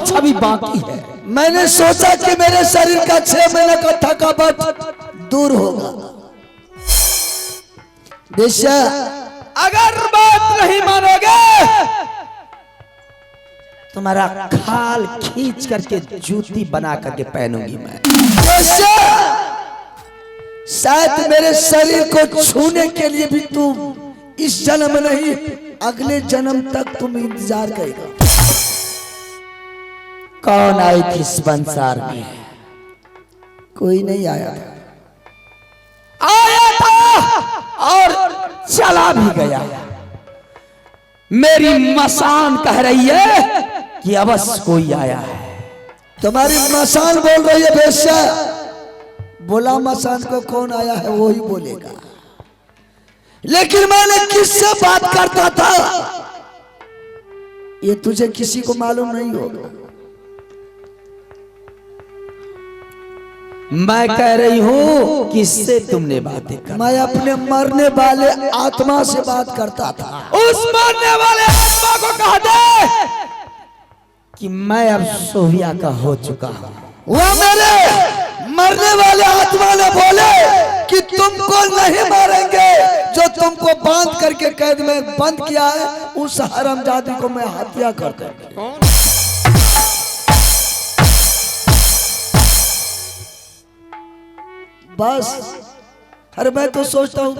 कुछ अभी बाकी है। मैंने सोचा कि मेरे शरीर का 6 महीने का थकावट दूर होगा। बेश्या, अगर बात नहीं मानोगे तुम्हारा खाल खींच करके जूती बना करके पहनूंगी मैं। बेश्या, शायद मेरे शरीर को छूने के लिए भी तुम इस जन्म नहीं अगले जन्म तक तुम इंतजार करेगा। कौन आई थी इस संसार में? कोई नहीं आया था। आया था और चला भी गया। मेरी मसान कह रही है कि अवश्य कोई आया है। तुम्हारी मसान बोल रही है बेश्या, बोला मसान को कौन आया है वो ही बोलेगा। लेकिन मैंने किससे बात करता था ये तुझे किसी को मालूम नहीं होगा। मैं कह रही हूं किससे तुमने बातें कर? मैं अपने मरने वाले आत्मा से बात करता था। उस मरने वाले आत्मा को कह दे कि मैं अब सोविया का हो चुका हूं। वो मेरे मरने वाले आत्मा ने बोले कि तुमको नहीं मारेंगे, जो तुमको बांध करके कैद में बंद किया है उस हरामजादी को मैं हत्या कर दूंगा। बस अरे मैं तो सोचता हूं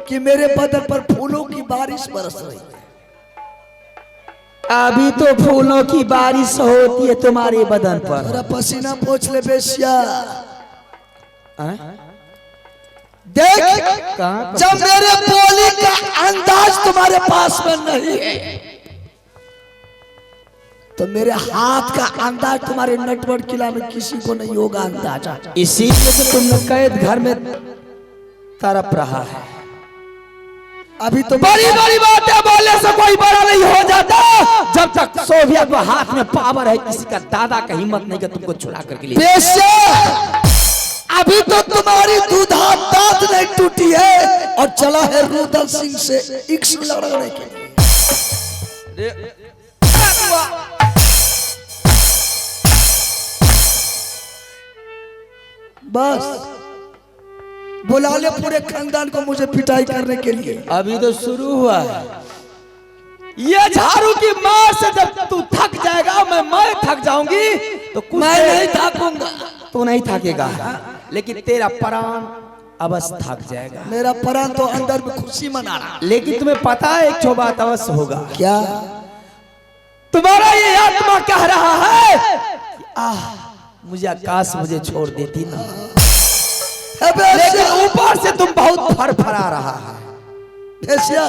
कि मेरे बदन पर फूलों की बारिश बरस रही है। अभी तो फूलों की बारिश होती है तुम्हारे बदन पर। थोड़ा पसीना पोंछ ले बेश्या। देख, जब मेरे बोली का अंदाज तुम्हारे पास में नहीं है तो मेरे हाथ का अंदाज तुम्हारे नटवर किला में किसी को नहीं होगा अंदाजा। इसीलिए तो तुम कैद घर में तड़प रहा है। अभी तो बड़ी बड़ी बातें बोलने से कोई बड़ा नहीं हो जाता। जब तक सोवियत को हाथ में पावर है, किसी का दादा का हिम्मत नहीं कि तुमको छुड़ा करके ले। बेश्या, अभी तो तुम्हारी दूधा दांत नहीं टूटी है और चला है रुदल सिंह से इक्स लड़ने के लिए। बस बुला ले पूरे खानदान को मुझे पिटाई करने के लिए। अभी तो शुरू हुआ है। ये झाड़ू की मार से जब तू थक जाएगा, मैं थक जाऊंगी तो कुछ मैं नहीं थकूंगा। तू नहीं थकेगा, लेकिन तेरा प्राण अवश्य थक जाएगा। मेरा प्राण तो अंदर में खुशी मना रहा। लेकिन तुम्हें पता है एक बात अवश्य होगा। क्या? तुम्हारा ये आत्मा कह रहा है कि आह, मुझे आकाश मुझे छोड़ देती ना, लेकिन ऊपर से तुम बहुत फरफरा रहा है। भेसिया,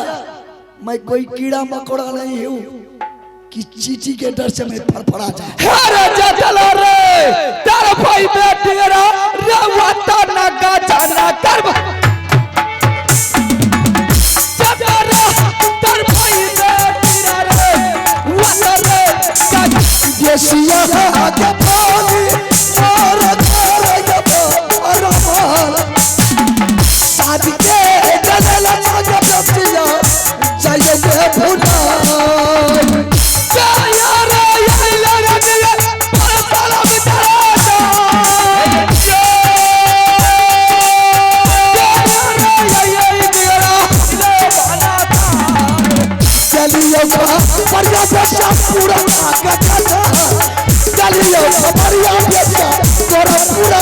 मैं कोई कीड़ा मकोड़ा नहीं हूँ कि चींटी के डर से मैं फड़फड़ा जाए। अरे जटला रे, तेरा भाई बेटेरा रवा ना गाजा कर जटला, तेरा भाई बेटेरा रे वता रे गाजा। भेसिया के पानी और शादी के डलेला मांगे भेसिया जाइए भुला। जया रे ये रे दिल पर साला बिचारा चलिए बढ़िया बेचा पूरा चलिए बढ़िया बेचा तोरा पूरा।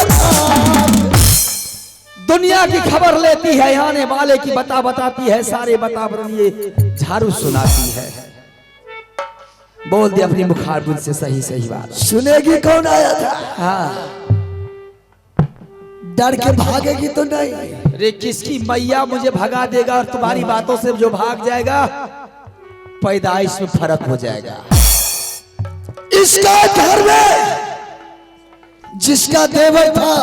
दुनिया की खबर लेती है, आने वाले की बता बताती है, सारे बता ये झाड़ू सुनाती है। बोल दे अपनी मुखारबुद से सही सही बात। सुनेगी कौन आया था? हाँ, डर के भागेगी तो नहीं। रे किसकी मैया मुझे भगा देगा और तुम्हारी बातों से जो भाग जाएगा पैदाइश में फर्क हो जाएगा। इसका घर में जिसका देवर था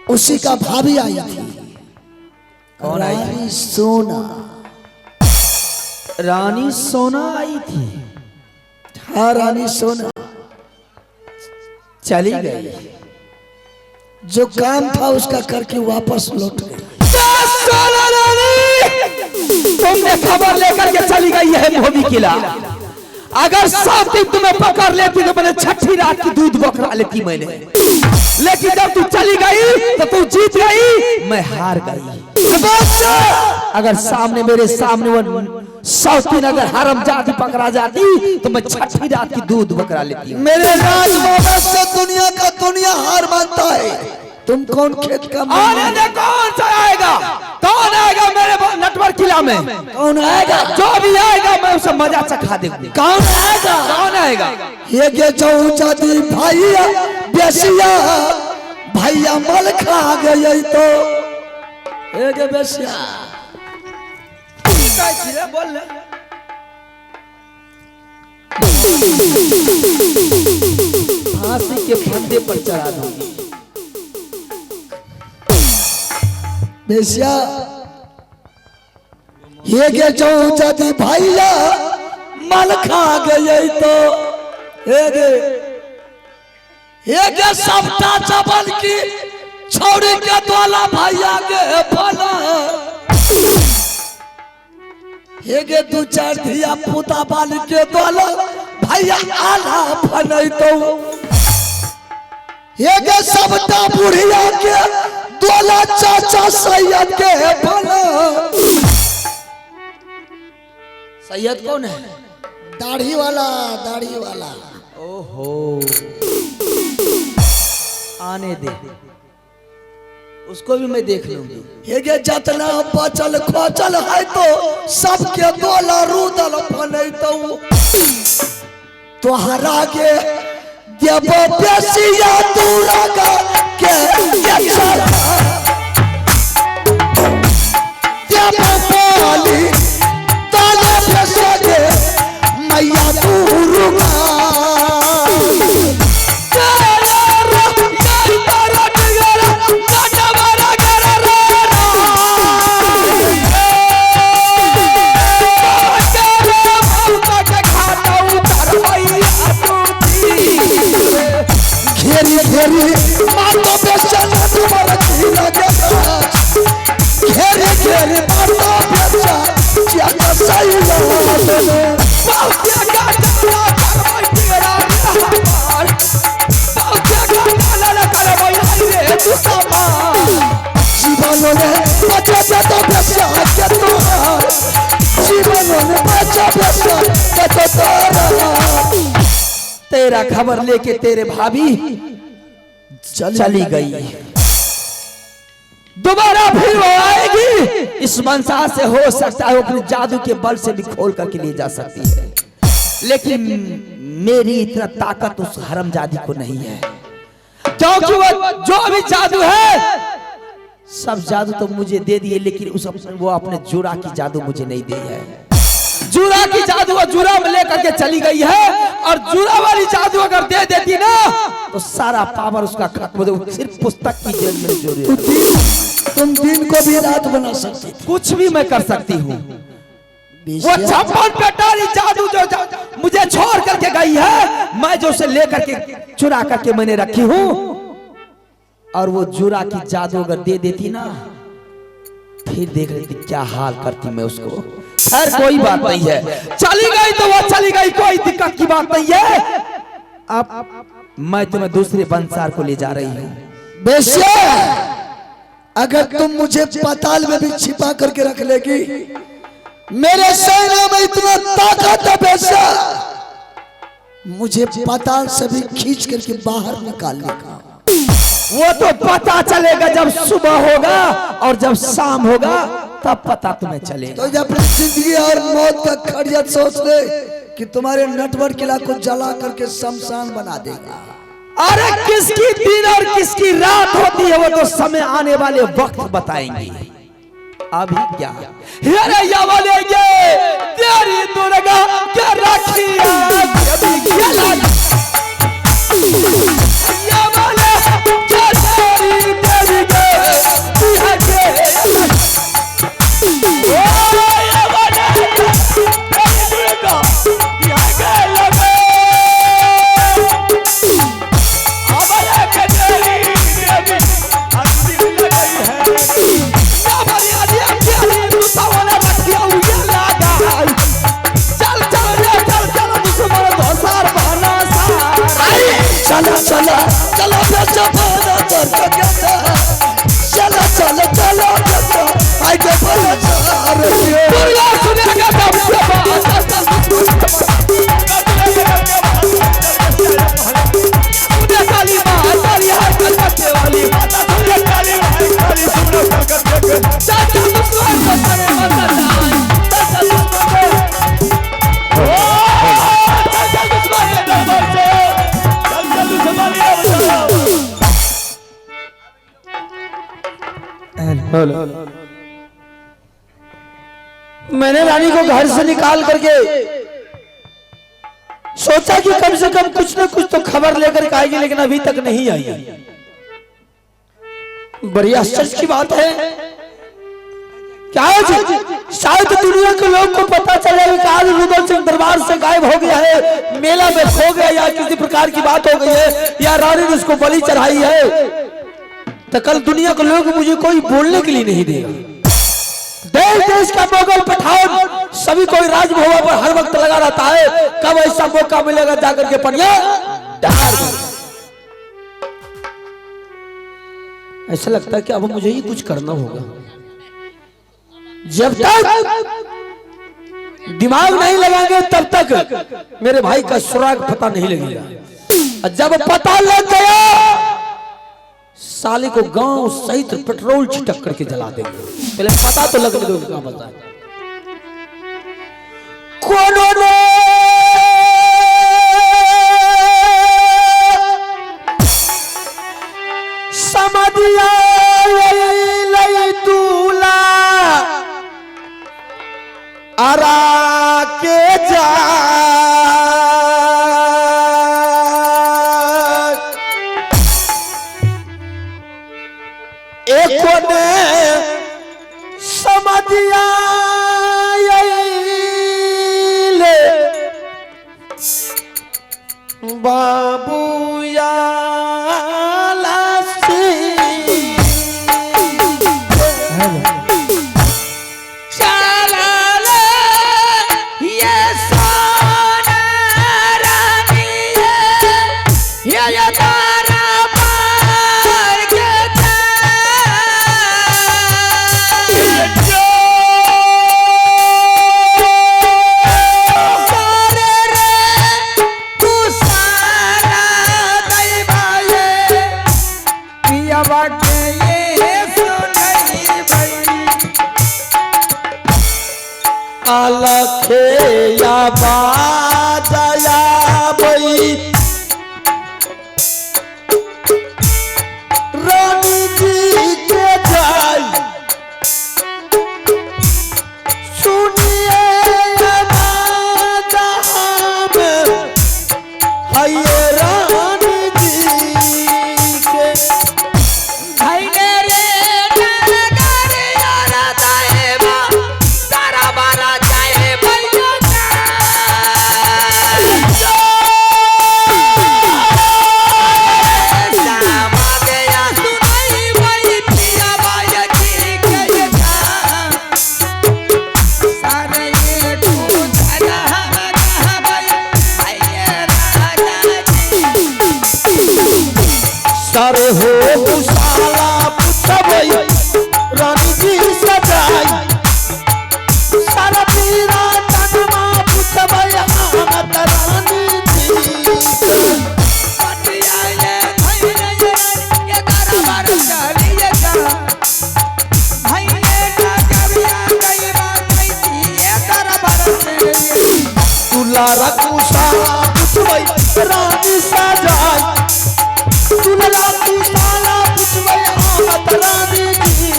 उसी का भाभी आई थी। कौन आई थी? रानी सोना। रानी सोना आई थी। हाँ, रानी सोना चली गई। जो काम था उसका करके वापस लौट गई। सोना रानी, तुमने खबर लेकर के चली गई है मोदी किला। अगर 7 दिन तुम्हें पकड़ लेती तो मैंने छठी रात की दूध बकरा लेती मैंने, लेकिन जब तू चली गई तो तू जीत गई, मैं हार गई। अगर सामने मेरे सामने वो 100 दिन अगर हरामजादी पकड़ा जाती तो मैं छठी रात की दूध बकरा लेती। मेरे राज बाबा से दुनिया का दुनिया हार मानता है, तुम कौन खेत का आने दे, कौन सा आएगा, कौन आएगा मेरे नटवर किला में, कौन आएगा? जो भी आएगा मैं उसे मजा चखा दूंगी। कौन आएगा? कौन आएगा? ये के चौचादी भैया बेसिया भैया मल खा गई तो एक बेसिया बोल फांसी के फंदे पर चढ़ा दूंगी। बेसिया ये के चौचादी भैया मल खा गई तो एक सबटा चबल की छौड़ी के द्वारा भैया के फला एक दू चार धिया पुता बाली के द्वारा भैया आला फनै तो एक सबटा बुढ़िया के द्वारा चाचा सैयद के फला। सैयद कौन है? दाढ़ी वाला, दाढ़ी वाला। ओहो, आने दे उसको भी मैं देख लूंगी। ये जतना बचल खोचल है तो सबके दोला रूदल फनै तो तोहरा के देबो बेसिया दूरा का के देबो पाली ताले फसा दे मैया दुर्गा। घेरी घेरी मातो बेसन तुम्हारा लगे, घेरी घेरी मातो बेसन क्या सही जीवन में बचा तो बेसन के तुम्हार, जीवन में बचा बेसन के तो तारा। तेरा खबर लेके तेरे भाभी चली गई, दोबारा फिर वो आएगी। इस मनसा से हो सकता है वो अपने जादू के बल से भी खोल करके ले जा सकती है, लेकिन मेरी इतना ताकत उस हरामजादी को नहीं है, क्योंकि वो जो भी जादू है सब जादू तो मुझे दे दिए, लेकिन उस वो अपने जुरा की जादू मुझे नहीं दी है। जुरा की जादू वो जुरा में लेकर के चली गई है, और जुरा वाली जादू अगर दे देती ना तो सारा पावर उसका खत्म हो जाए। सिर्फ पुस्तक की जेल में जोड़ी। तुम दिन को भी रात बना सकती थी, कुछ भी मैं कर सकती हूँ। वो 56 पेटारी जादू जो मुझे छोड़ करके गई है, मैं जो उसे लेकर के चुरा करके मैंने रखी हूँ, और वो जुरा की जादू अगर दे देती ना फिर देख लेती क्या हाल करती मैं उसको। खैर कोई बात नहीं है, चली गई तो वो चली गई, कोई दिक्कत की बात नहीं है। अब मैं तुम्हें दूसरे बंसार को ले जा रही हूँ। बेशक अगर तुम मुझे पाताल में भी छिपा करके रख लेगी, मेरे सेना में इतना ताकत है बेशक मुझे पाताल से भी खींच करके बाहर निकाल लेगा। वो तो पता चलेगा जब सुबह होगा और जब शाम होगा तब पता तुम्हें चलेगा। तो जब अपनी जिंदगी और मौत का खड़ियत सोच ले कि तुम्हारे नटवर किला को जला करके शमशान बना देगा। अरे किसकी दिन और किसकी रात होती है वो तो समय आने वाले वक्त बताएंगे। अभी क्या अरे या बोलेंगे तेरी दुर्गा क्या रखिया चल चल चल चल। चला चला चला बेटा बड़ा तर के चला चला चला बेटा आई के बड़ा चार दुनिया सुनेगा तब सुने काली माँ काली हाथ कलकत्ते वाली माता सुने काली माँ काली सुनो कलकत्ते के चाचा दुश्मन को सरे माता चाचा दुश्मन को ओ चल चल दुश्मन के दरबार से चल चल दुश्मन के बचाओ। मैंने रानी को घर से निकाल करके सोचा कि कम से कम कुछ न कुछ तो खबर लेकर के आएगी, लेकिन अभी तक नहीं आई। बड़ी आश्चर्य की बात है कि आज शायद दुनिया के लोग को पता चले कि आज रुदल सिंह दरबार से गायब हो गया है, मेला में खो गया या किसी प्रकार की बात हो गई है या रानी ने उसको बलि चढ़ाई है, तो कल दुनिया के लोग मुझे कोई बोलने के लिए नहीं देगा। देश देश का मुगल पठान सभी कोई राजभवन पर हर वक्त लगा रहता है, कब ऐसा मौका मिलेगा जाकर के पनिया डाल। ऐसा लगता है कि अब मुझे ही कुछ करना होगा। जब तक दिमाग नहीं लगाएंगे तब तक मेरे भाई का सुराग पता नहीं लगेगा, और जब पता लग गया साले को गांव सहित पेट्रोल छिटक करके जला देंगे। पहले पता तो लगने दो कहां बता। कोनो ने समधिया लई दूला अरा के जा एको ने समधिया ले बाबूया अलखे बाजया बई रानी जी के जाई सुनिए हये रानी जी के सर हो कुशाला पुछबई रानी जी सजाई सारा पीरा तनमा पुछबई हम त रानी जी दुलारा कुशाला पुछबई रानी सजाई दुलारा कुशाला पुछबई हम त रानी जी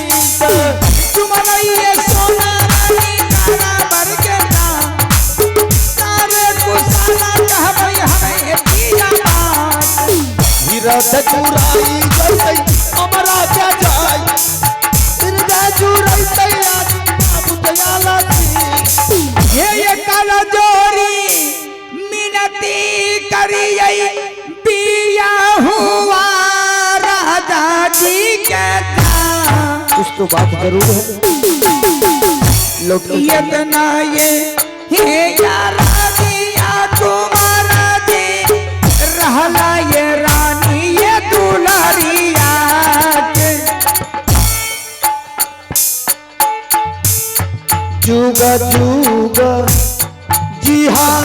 हीरा चुराई जैसे अमरा के जाई हृदय चुराई तैयार बाबू दयाला जी हे काला जोरी मिनती करियै बिया हुआ राजा जी के कुछ तो बात जरूर है। लौट इतना ये हे यारा दिया तुम्हारा जी रहला ये जुग जुग जी हाँ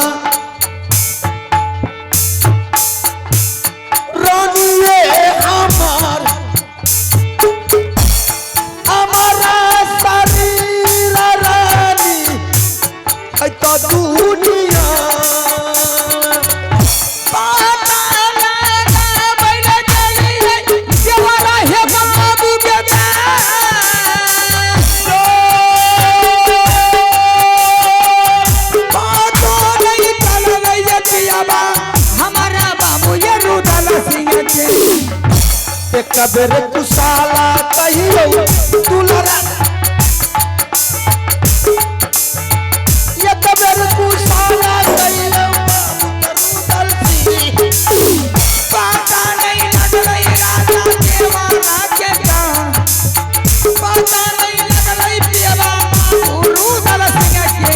रानिए हमार हमारा शरीर रानी ऐ तो दुनिया पता लगा बैल गई देवरा हे बाबू बेटा। पातो नहीं चल रही पियाबा हमारा बाबू ये रुदल सिंह के। एक बेर कुशाला कहियो दुलरा एक बेर कुशाला कहियो रुदल सिंह। पता नहीं लगलै राजा देवाना के गान, पता नहीं लगलै पियाबा बाबू रुदल सिंह के।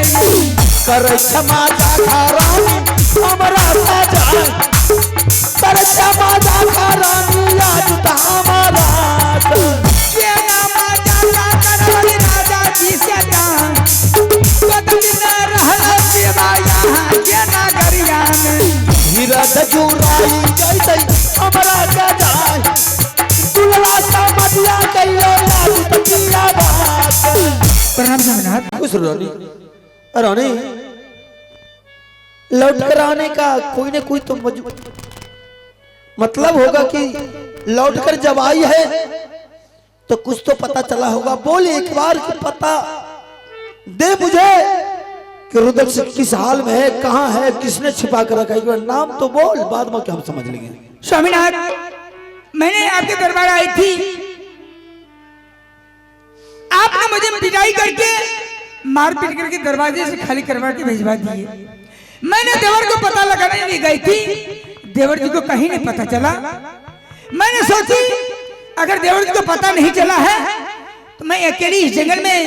कर क्षमा जाखा रानी हमरा सजा कर क्षमा जाखा रानी आज त हमारा के नाम जाता करवली राजा जी से दान, बदली न रहल देवा यहाँ के नगरिया में। धीरज जुराई जैतै हमरा गजाय दुलरा समझिया कहियो आज त पिया बात। प्रणाम स्वामीनाथ। खुश रानी रानी लौट कर आने का कोई ना कोई तो मतलब होगा कि लौट कर जब आई है तो कुछ तो पता चला होगा। बोल एक बार कि पता दे मुझे कि रुद्र सिंह किस हाल में है, कहाँ है, किसने छिपा कर रखा है। एक बार नाम तो बोल, बाद में क्या हम समझ लेंगे। स्वामीनाथ, मैंने आपके दरबार आई थी, आपने मुझे पिटाई करके मारपीट करके दरवाजे से खाली करवा के भिजवा दिए। मैंने देवर को पता लगाने नहीं गई थी, देवर जी को कहीं नहीं पता चला। मैंने सोची अगर देवर जी को पता नहीं चला है तो मैं अकेली इस जंगल में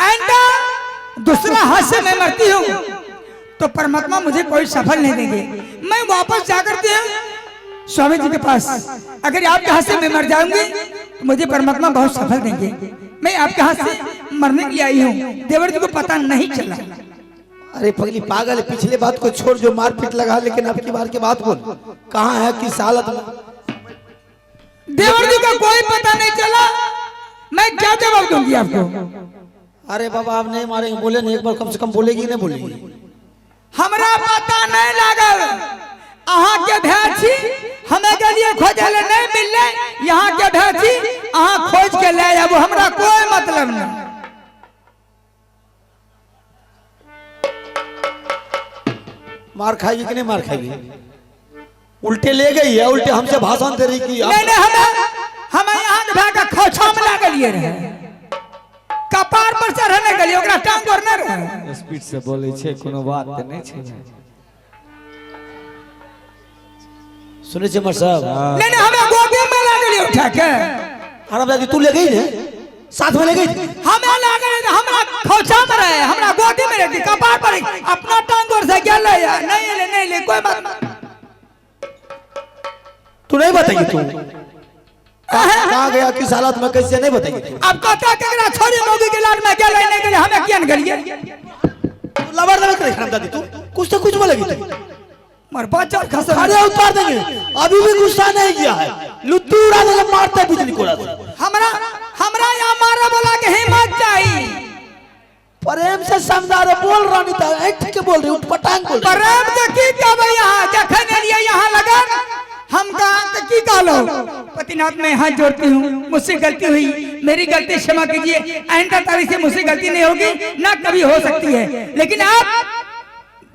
आइंदा दूसरा हाथ से मैं मरती हूँ तो परमात्मा मुझे कोई सफल नहीं देंगे। मैं वापस जाकर के स्वामी जी के पास, अगर आपके हाथ से मैं मर जाऊंगी तो मुझे परमात्मा बहुत सफल देंगे। मैं आपके हाथ से मरने के लिए आई हूँ, देवर जी को पता नहीं चला। अरे पगली पागल, पिछले बात को छोड़ जो मारपीट लगा, लेकिन अब की बार की बात बोल, कहाँ है, किस हालत में? देवर जी का कोई पता नहीं चला, मैं क्या जवाब दूंगी आपको? अरे बाबा आप नहीं मारेंगे, बोले नहीं एक बार, कम से कम बोलेगी नहीं बोलेगी? हमरा पता नहीं लागल, अहाँ के भाई छी, हमें के लिए खोजे ले नहीं मिलले, यहाँ के भाई छी अहाँ खोज के ले आबू, हमरा कोई मतलब नहीं। मार खाएगी कि नहीं मार खाएगी? उल्टे ले गई है, उल्टे हमसे भाषण दे रही कि नहीं नहीं, हमें हमें यहाँ के भाई का खोछा में लागल ये रहे, कपार पर चढ़ने गेलिए, ओकरा टांग पर नहीं रहे। स्पीड से बोले छे, कोनो बात नहीं छे। सुने छे मर साहब? नहीं नहीं, हमें गोदी में लागल उठा के। हरामजादी तू ले गई ने, साथ में ले गई? हमें लागल हमरा खोछा में रहे, हमरा गोदी में रहे, कपार पर अपना टांग और से गेल यार। नहीं ले नहीं ले कोई बात नहीं। तू नहीं बताएगी तू कहाँ गया, किस हालत में, कैसे, नहीं बताएगी तू? अब कहता केकरा छोड़ी मोदी के लाड में गेल नहीं गेल, हमें किया न गेलिए? लबर लबर करे हरामजादी तू, कुछ तो कुछ बोलेगी तू। मर बच्चा खसर अरे उतार देंगे, अभी भी गुस्सा नहीं किया है, लुत्ती उड़ा देंगे, मारते बिजली को। हमरा हमरा यहाँ मारे बोला के हिम्मत चाहिए। प्रेम से समझा रहे, बोल रहा नहीं था, ऐठ के बोल रही, उठपटांग बोल रही। प्रेम तो की कहबै यहाँ, जखन एलियै यहाँ लगन हम कहा की कहलो पतिनाथ मैं हाथ जोड़ती हूँ, मुझसे गलती हुई, मेरी गलती क्षमा कीजिए, आइंदा तारीख से मुझसे गलती नहीं होगी ना कभी हो सकती है, लेकिन आप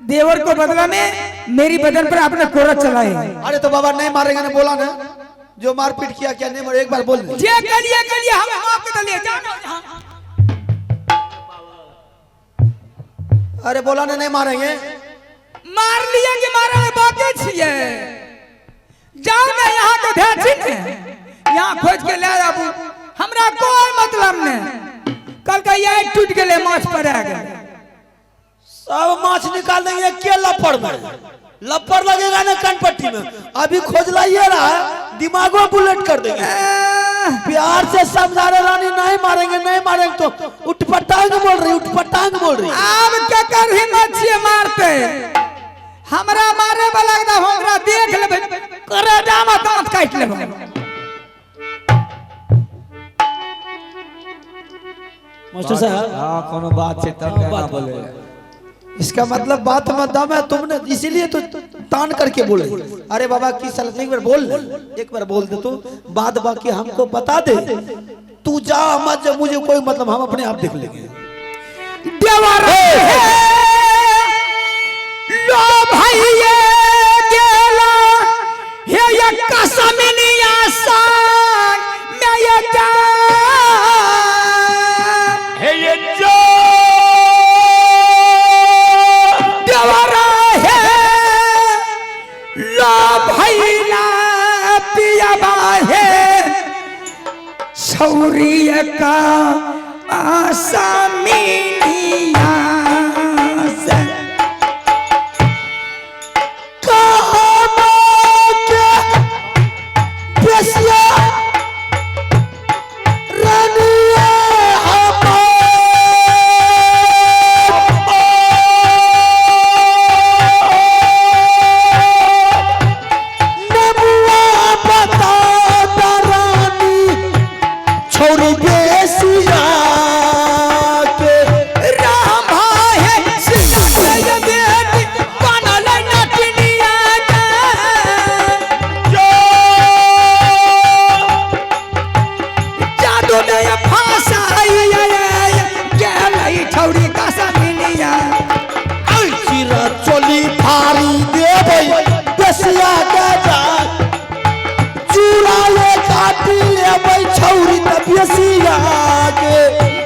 देवर को बदला में मेरी बदन पर आपने कोरा चलाए। अरे तो बाबा नहीं मारेंगे ना, बोला ना, जो मारपीट किया क्या नहीं मारे, एक बार बोल दे। जे करिए करिए, हम माफ कर दिए, जानो। अरे बोला ना नहीं मारेंगे, मार लिए कि मारे बाकी छिए, जाओ ना यहाँ के भेजी ने, यहाँ खोज के ले आबू, हमरा कोई मतलब नहीं। कल का यह टूट गेले माछ पर आ गए, सब माछ निकाल देंगे के लपड़ में, लपड़ लगेगा ना कनपट्टी में, अभी खोज लाइए रहा है, दिमागो बुलेट कर देंगे। प्यार से समझा रहे रानी, नहीं मारेंगे नहीं मारेंगे तो उठपटांग बोल रही, उठपटांग बोल रही। आब केकर हिम्मत छियै मारते? हमरा मारे वाला के हमरा देख लेबै, करे डामा दांत काटि लेबै। मास्टर साहब हाँ कोनो बात छै तब ना बोले। इसका मतलब बात में दम है तुमने, इसीलिए तो तान करके बोले। अरे बाबा की सलाह, एक बार बोल ले, एक बार बोल दे तो बाद बाकी हमको बता दे। तू जा मत जा, मुझे कोई मतलब, हम अपने आप देख लेंगे। देवर लो भैया गेला हे ये कसमिनिया संग में ये जा हे ये जो देवर हे लो भैया पियाबा हे छौरी का आसामिनिया से राम हे सीता के बेटी बनल नटनिया के जादू में फंसाई गेलै छौरी कसमिनिया। चोली फारी देबै बेसिया के जा चूड़ा ले काटी लेबै छौरी त बेसिया के।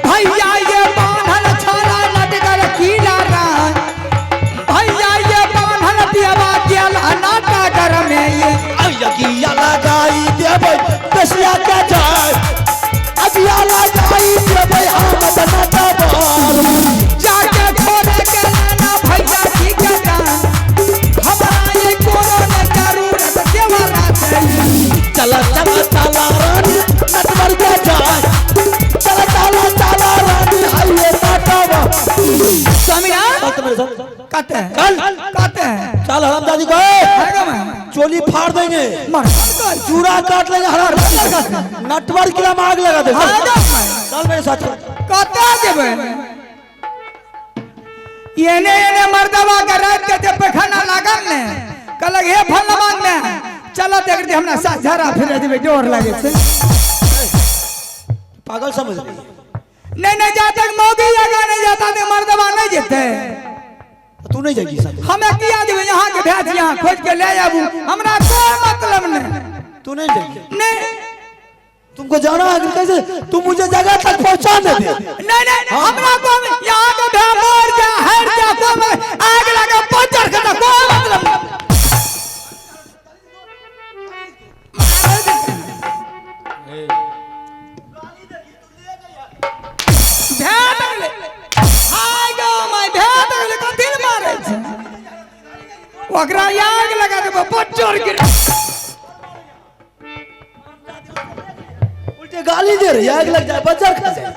भैया ये बान्हल छाला नटगर कीला रान, भैया ये बान्हल पियवा गेल नाटागर में ये अगिया लगाई देबै बेसिया के जाय, अगिया लगाई देबै हम त नटबर। जाके छोड़े के लाना भैया की के जान, हमरा ये कोनो न जरूरत देवरा छै। चला चला चला रानी नटवर के जाय, चला चला चला रानी हाइए नटवर। स्वामी चल मेरे साथ कहते हैं चल कहते हैं चल हरामजादी को है मैं चोली फाड़ देंगे, मर चूड़ा काट लेंगे, हरा नटवर किला में आग लगा दे। चल मेरे साथ चल। कतऽ जेबै? एने एने मर्दवा के रात के जे पैखाना लागल ने, कहलक हे फलमान ने चल देख दे हमरा साथ झरा फिरे जेबै, डर लागे छै। पागल समझ रही है। नहीं नहीं जा तक मौगी जगह नहीं जाता ते मर्दवा नहीं जेते। तू नहीं जाएगी साथ। हमें किया जेबै? यहाँ के भैंस यहाँ खोज के ले आबू, हमरा कोई मतलब नहीं। तू नहीं जाएगी? नहीं। तुमको जाना है कैसे? तू मुझे जगह तक पहुंचा दे। नहीं नहीं हमरा को यहाँ के भैंस मर जा हर जा को आग लगा पंचर के कोई मतलब नहीं। ओकरा आग लगा देबो पंचर गिर। उल्टे गाली दे रही, आग लग जाए बजर खा जाए।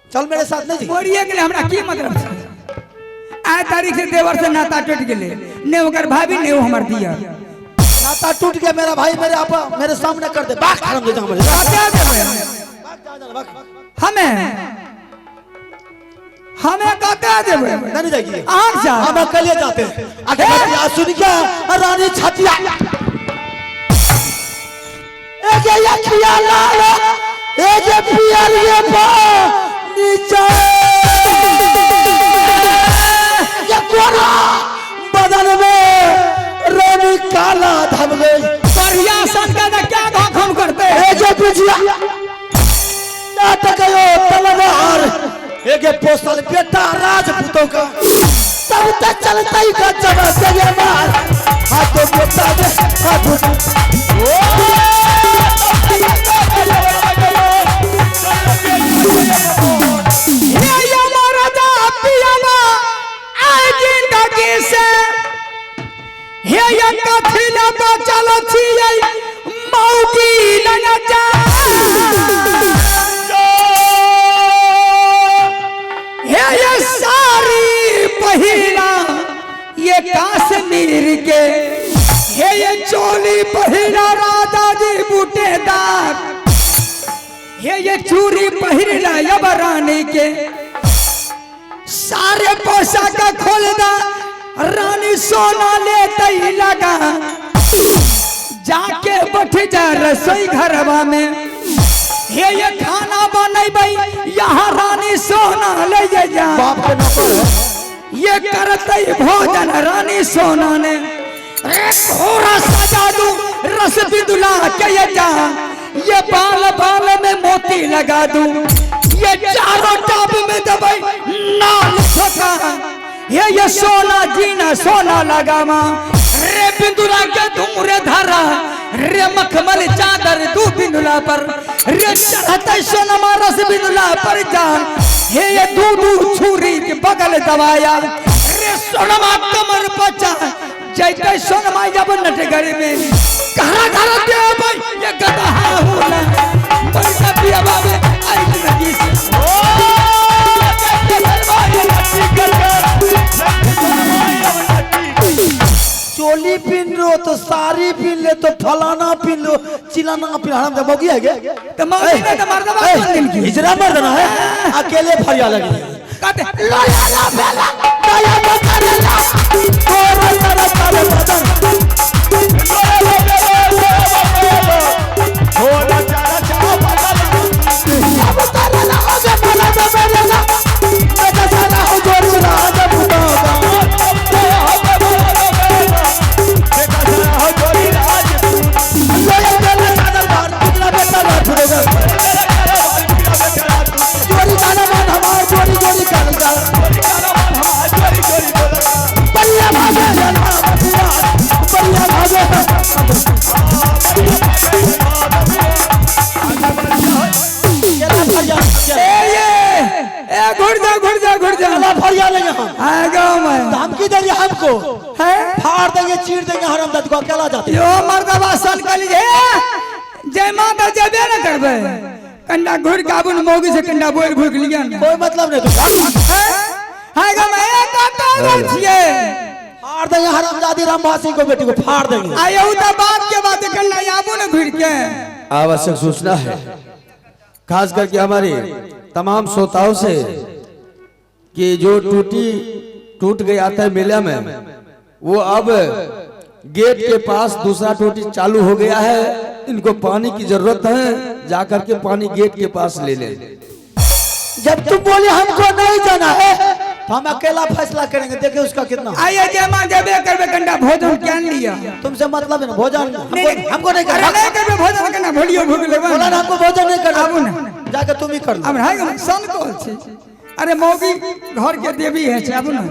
चल मेरे साथ नहीं। मरिए गेलै हमरा की मतलब छै? आइ तारीख से देवर से नाता टूट गेलै, ने ओकर भाभी ने ओ हमर दिया। नाता टूट गया मेरा भाई मेरे आपा मेरे सामने कर दे बाक हराम दे जा मेरे। कतऽ जेबै हमें? हमें कतऽ जेबै? नहीं जाएगी अहाँ के साथ? हम अकेले जाते हैं। अकेले सुन क्या रानी छतिया एक अखिया लाल एक पियर ये बा नीचे ये कोरा बदन में रानी काला धब गई। बढ़िया सन का क्या घोखम करते हैं? एक पिछिया नाटक तलवार एक पोसल बेटा राजपूतों का तब तक चलता ही का चबा से मार हाथों बेटा दे हाथों। ये मरदा पियावा आए जिंदगी से हे ये कथी ले बचल छियै मौगी लग जा। ये काश्मीर के हे ये चोली पहिरा राजा जी बूटेदार हे ये चूड़ी पहिरला अब रानी के सारे पैसा का खोल दा रानी सोना लेते ही लगा जाके बैठ जा रसोई घरवा में हे ये खाना बनैबै यहाँ रानी सोना ले जा बाप के नौकर है। ये करते भोजन रानी सोना ने घोड़ा सजा दू रस बिंदुला के ये जा ये बाल बाल में मोती लगा दू ये चारों टाप में दबाई नाल ठोका ये सोना जीना सोना लगामा रे बिंदुला के धूरे धारा रे मखमल चादर दू बिंदुला पर रे चढ़ता सोनमा रस बिंदुला पर जान हे ये दू दू छुरी के बगल दबाया रे सोनमा कमर पचा जैते सोनमा जब नटगर में घरा घरा दे भाई ये गधा होला बड़का पिया बाबे आई जिंदगी से। चोली पिन लो तो साड़ी पिन ले तो फलाना पिन लो चिलाना पिन हराम जब है गे तो मार दे तो मार दे बाप दिन की हिजरा मर्दना है अकेले फरिया लगी कहते लो ला ला बेला दया बकरला तोरा तारा तारा बदन सब तारा हो गे मला बबरला बेटा सारा हो जोर राजा बुदागा लोया बेला चादर बार कितना बेटा लाठ देगा जोरी गाना मान हमार जोरी जोरी कर बल्ला भागे बल्ला भागे ए ये ए घुर जा घुर जा घुर जा फरिया लेंगे हम आ गाँव में धमकी दे रही हमको है फाड़ देंगे चीर देंगे हराम दद को अकेला जाते यो मर्दबा सन कली हे जय माता जबे न करबे कंडा घुर के आबू न मौगी से कंडा बोल घुर के लिया न कोई मतलब नहीं तो है है गाँव में ए काटा जाइ छियै फाड़ देंगे हरामजादी रामवासी को बेटी को फाड़ देंगे आ यहू त बाप के बात कंडा आबू न घुर के आवश्यक सूचना है खास करके हमारे तमाम श्रोताओं से कि जो टूटी टूट गया था मेला में वो अब गेट के पास दूसरा टूटी चालू हो गया है। इनको पानी की जरूरत है, जाकर के पानी गेट के पास ले लें। जब तुम बोले हमको नहीं जाना है तो हम अकेला फैसला करेंगे। देखिए उसका कितना आइए जय मां जबे करबे कंडा भोजन क्या लिया तुमसे मतलब है ना भोजन हमको नहीं अरे करना। नहीं करबे भोजन कंडा भोलियो भूख लेबा बोला ना हमको भोजन नहीं करना। आबू ना जाके तुम ही कर लो। अब है सन कोल छी अरे मौगी घर के देवी है छे आबू ना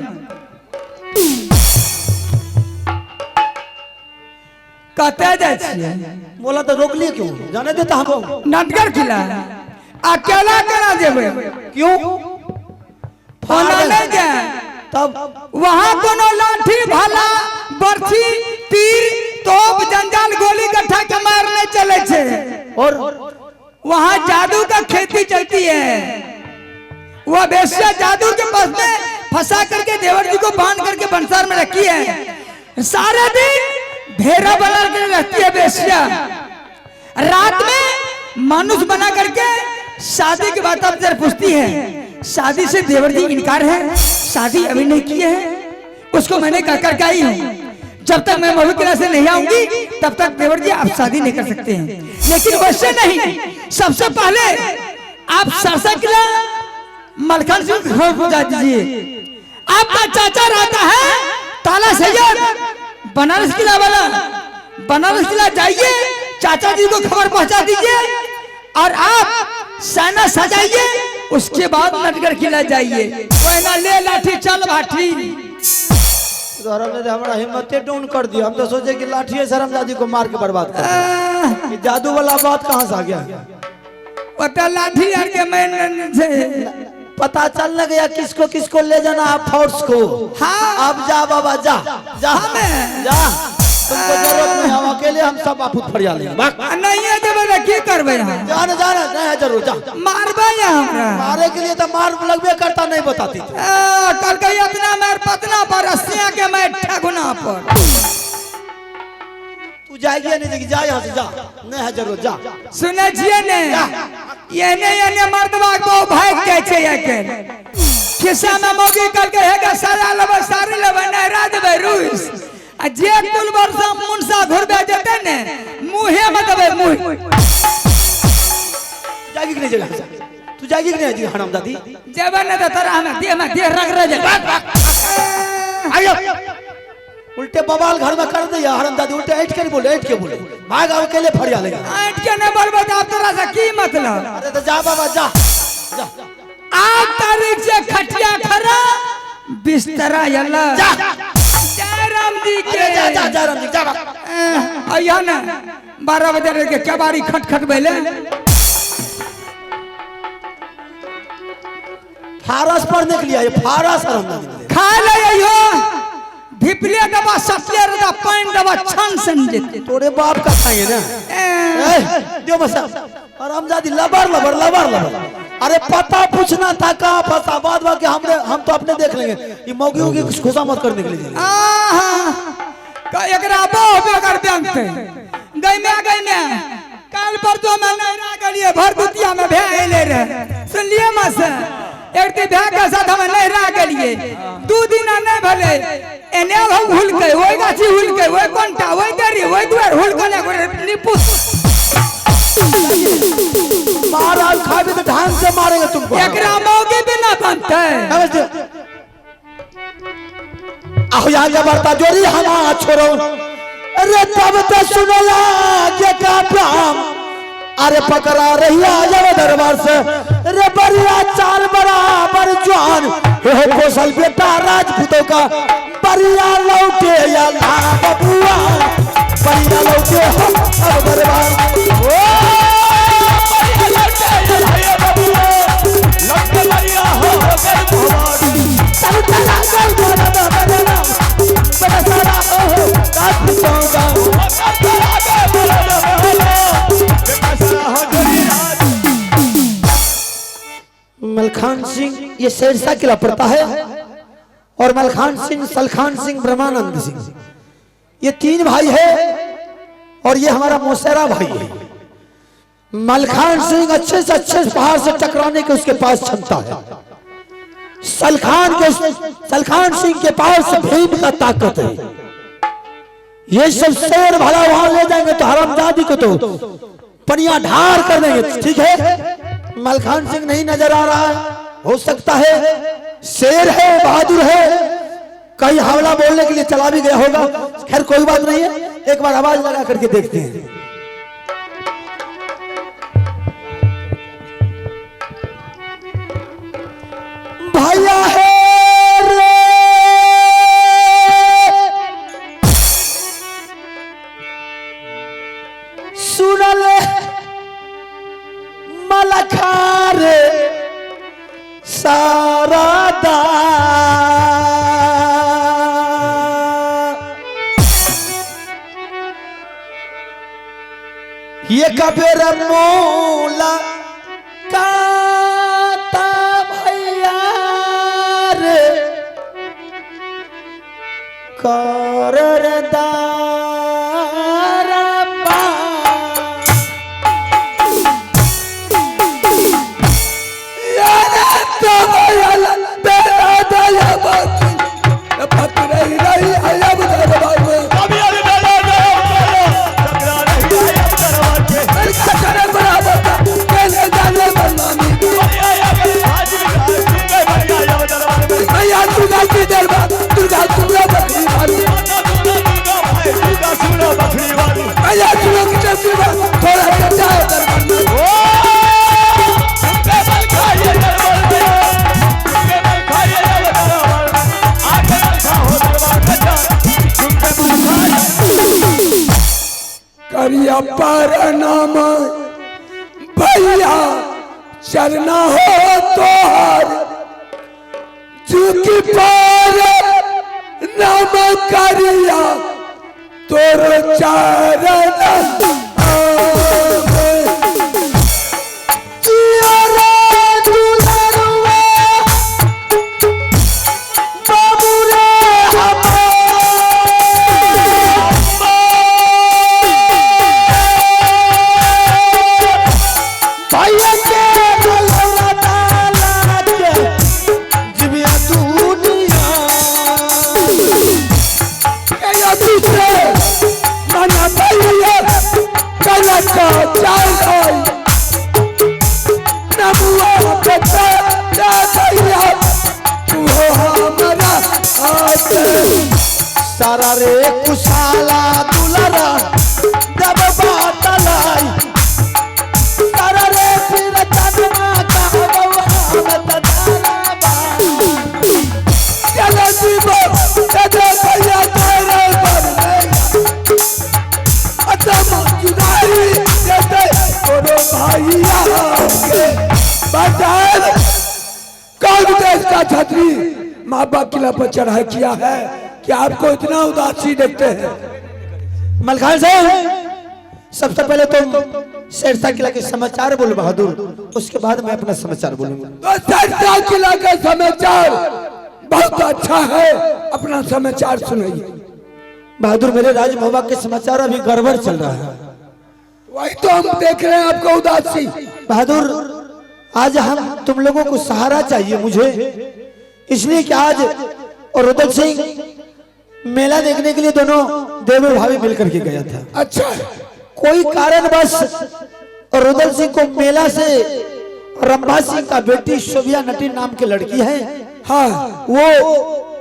कते जाइ छियै बोला तो रोक लिए क्यों जाने देता हमको नटगर खिला अकेला केना जेबै क्यों फोना नहीं जाए तब वहां कोनो लाठी भाला बर्छी तीर तोप जंजाल गोली गट्ठा के मार नहीं चले छे और वहां जादू का खेती चलती है। वह वेश्या जादू के पास में फंसा करके देवर जी को बांध करके बंसार में रखी है। सारे दिन भेड़ा बना के रहती है वेश्या। रात में मानुष बना करके शादी की बात आप जरा पूछती है। शादी से देवर जी इनकार है, शादी अभी नहीं किए हैं, उसको मैंने कह करके आई हूँ जब तक मैं मधुकिला से नहीं आऊंगी तब तक देवर जी आप शादी नहीं कर सकते हैं। लेकिन वैसे नहीं, सबसे पहले आप सरसा किला मलखन सिंह घर पहुंचा दीजिए। आपका चाचा रहता है ताला सैयद बनारस किला वाला, बनारस किला जाइए, चाचा जी को खबर पहुंचा दीजिए और आप सेना सजाइए, उसके बाद नटगर किला जाइए। कोयना ले लाठी चल भाठी। तो हमारा हिम्मत डाउन कर दिया। हम तो सोचे कि लाठी से हरामजादी को मार के बर्बाद कर दिया। जादू वाला बात कहाँ से आ गया? पता लाठी यार के मैं से पता चल न गया किसको किसको ले जाना है फोर्स को। हाँ अब जा बाबा जा जा जा। तुमको जरूरत नहीं, हम अकेले हम सब आफत फरिया लेंगे। भाग। आ नहीं देबै तऽ की करबै अहाँ? जाना जाना नहीं है जरूर, जा। मारबै अहाँ हमरा? मारे के लिए तो मार लगबे करता, नहीं बताती तू। ए, कहलकै इतना मार पतना पर रस्सिया के मार ठगुना पर। तू जाएगी या नहीं जाएगी? जा यहाँ से, जा, नहीं है जरूरत, जा। सुनै छियै ने, एने एने मर्दबा के बहु भागि जाइ छै आइ काल्हि। खिस्सा में मौगी कहलकै हे गे साया लेबै साड़ी लेबै नहरा देबै रूस, आ जे कुल वर्षा मुनसा घुरबे जेतै ने मुँहे में देबै मुँह। जाएगी कि नहीं जाएगी? तू जाएगी कि नहीं जाएगी हराम दादी? जेबै ने तऽ तोरा हमे देह में देह रगड़े जेतै। आइयो उल्टे बवाल घर में कर दिया हराम दादी, उल्टे ऐठ के नहीं बोले, ऐठ के बोले, भाग अब अकेले फरिया लेगा। ऐठ के नहीं बोलबै तऽ आब तोरा से की मतलब? अरे तो जा बाबा जा जा। 8 तारीख से खटिया खरा बिस्तरा यल्ला। जा। जय राम जी के। अरे जा जा जय राम जी जा बाबा। अइहा ने 12 बजे के केबाड़ी खट खट भेले। फारस पढ़ने के लिए आए, फारस हराम दादी। खा ले अइहो धिपले दबा सतले दबा पानी दबा छन सन जेते। तोरे बाप का खाएंगे ना। ए दियो बस हरामजादी लबर लबर लबर लबर। अरे पता पूछना था कहाँ फंसा, बाद बाकी हमने हम तो अपने देख लेंगे। ये मौगियों की खुशा मत करने के लिए। आहा का एकरा बहु बेगर बैंक गई में गई में काल पर तो मैं नहरा गेलिए भरदुतिया में भे एले रहे। सुनलिए मां से एक दिन भे के साथ हम नहरा गेलिए 2 दिन नहीं भले एने हम हुलके ओइ गाछी हुलके ओइ कोनटा ओइ दरी ओइ दुआर हुलके ने निपुस मार और खाबे तो ढंग से मारेंगे तुमको। एकरा मौगी बिना बनते। आहो यहाँ जबरता जोरी हमा छोड़ो। अरे तब तो सुनला के का प्राम, अरे पकड़ा रहिया जब दरबार से। अरे बढ़िया चाल बराबर जवान हे कौशल बेटा राजपूतों का, बढ़िया लौटे या ला बबुआ, बढ़िया लौटे हो अब दरबार। ओ बढ़िया लौटे या बबुआ, लौटे बढ़िया हो गए भगवान। चल चला चल बड़ा बड़ा बड़ा सारा हो राजपूतों का, मलखान सिंह ये शेरशाह किला पड़ता है और मलखान सिंह, सलखान सिंह, ब्रह्मानंद सिंह ये 3 भाई है और ये हमारा मौसेरा भाई है। मलखान सिंह अच्छे से अच्छे पहाड़ से टकराने के उसके पास क्षमता है। सलखान सिंह के पास भीम का ताकत है। ये सब शेर भला वहां ले जाएंगे तो हरामजादी को तो पनिया ढार कर देंगे। ठीक है, मलखान सिंह नहीं नजर आ रहा है, हो सकता है शेर है, बहादुर है, कहीं हमला बोलने के लिए चला भी गया होगा। खैर कोई बात नहीं है, एक बार आवाज लगा करके देखते हैं। भैया है रे सुनल मलखार सारादा, ये कबीर मोला काता भैया रे कर करिया पर नाम भैया चलना हो तोहर, झुकी पर नाम करिया तोर चरण सारा रे कुशाला दुलरा जब बात लाई सारा रे फिर चनमा का बउआ दाना बा चलो जीवो चलो भैया तेरे पर अतम जुदाई देते तोरो भैया के बचाए। कौन देश का छत्री माँ बाप किला पर चढ़ाई किया है कि आपको इतना उदासी देखते हैं? मलखान साहब, सबसे पहले तुम शेरशाह किला के समाचार बोलो बहादुर, उसके बाद मैं अपना समाचार बोलूंगा। तो शेरशाह किला का समाचार बहुत अच्छा है, अपना समाचार सुनाइए। बहादुर, मेरे राजमहवा के समाचार अभी गड़बड़ चल रहा है। वही तो हम देख रहे हैं आपको उदासी। बहादुर, आज हम तुम लोगों को सहारा चाहिए मुझे, इसलिए कि आज और रुदल सिंह मेला देखने के लिए दोनों देवर भाभी मिलकर के गया था। अच्छा, कोई कारणवश रुदल सिंह को मेला से रंभा सिंह का बेटी शोभिया नटी नाम की लड़की है, हाँ, वो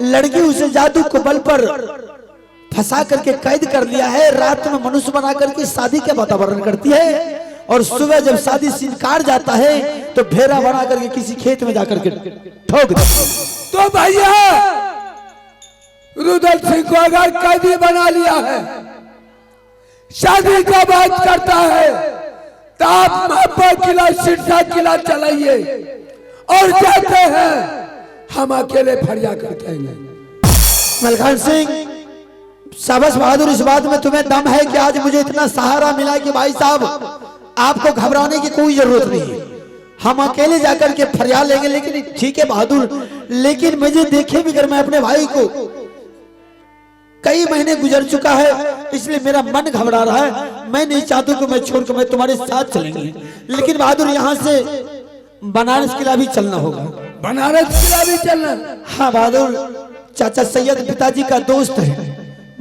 लड़की उसे जादू के बल पर फंसा करके कैद कर लिया है। रात में मनुष्य बना करके शादी के वातावरण करती है और सुबह जब शादी से इनकार जाता है तो भेड़ा बना करके किसी खेत में जाकर के ठोक देती है। तो भैया रुदल सिंह को अगर कैदी बना लिया है, शादी का बात करता है, तो आप मोहब्बत किला सिरसा किला चलाइए और जाते हैं हम अकेले फरिया करते हैं। मलखान सिंह, शाबाश बहादुर, इस बात में तुम्हें दम है कि आज मुझे इतना सहारा मिला कि भाई साहब आपको घबराने की कोई जरूरत नहीं है, हम अकेले जाकर के फरियाद लेंगे। लेकिन ठीक है बहादुर, लेकिन मुझे देखे भी कर मैं अपने भाई को कई महीने गुजर चुका है, इसलिए मेरा मन घबरा रहा है। मैं नहीं चाहता कि मैं छोड़ के मैं तुम्हारे साथ चलेंगे, लेकिन बहादुर यहाँ से बनारस किला भी चलना होगा। बनारस किला भी चलना? हाँ बहादुर, चाचा सैयद पिताजी का दोस्त है,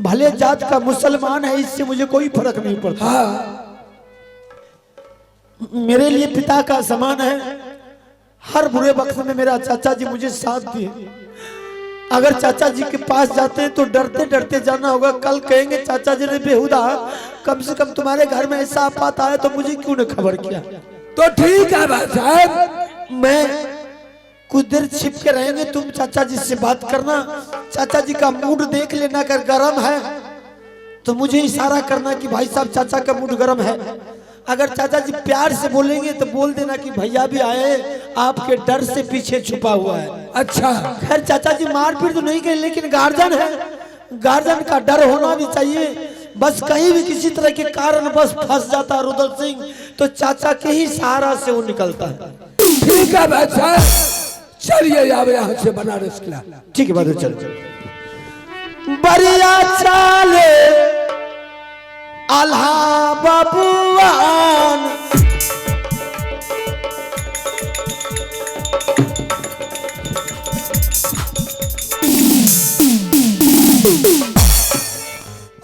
भले जात का मुसलमान है, इससे मुझे कोई फर्क नहीं पड़ता। हाँ, मेरे लिए पिता का समान है। हर बुरे वक्त में मेरा चाचा जी मुझे साथ दिए। अगर चाचा जी के पास जाते हैं तो डरते डरते जाना होगा, कल कहेंगे चाचा जी ने बेहुदा, कम से कम तुम्हारे घर में ऐसा आफत आया तो मुझे क्यों न खबर किया। तो ठीक है भाई साहब, मैं कुछ देर छिप के रहेंगे, तुम चाचा जी से बात करना, चाचा जी का मूड देख लेना, अगर गर्म है तो मुझे इशारा करना कि भाई साहब चाचा का मूड गर्म है। अगर चाचा जी प्यार से बोलेंगे तो बोल देना कि भैया भी आए, आपके डर से पीछे छुपा हुआ है। अच्छा, खैर चाचा जी मारपीट तो नहीं गए, लेकिन गार्जियन है, गार्जियन का डर होना भी चाहिए। बस कहीं भी किसी तरह के कारण बस फंस जाता है रुदल सिंह तो चाचा के ही सहारा से वो निकलता है। ठीक है भाई साहब, चलिए अब यहाँ से बनारस किला। ठीक है बहादुर, चलो। बरिया चाले आल्हा बाबुआन,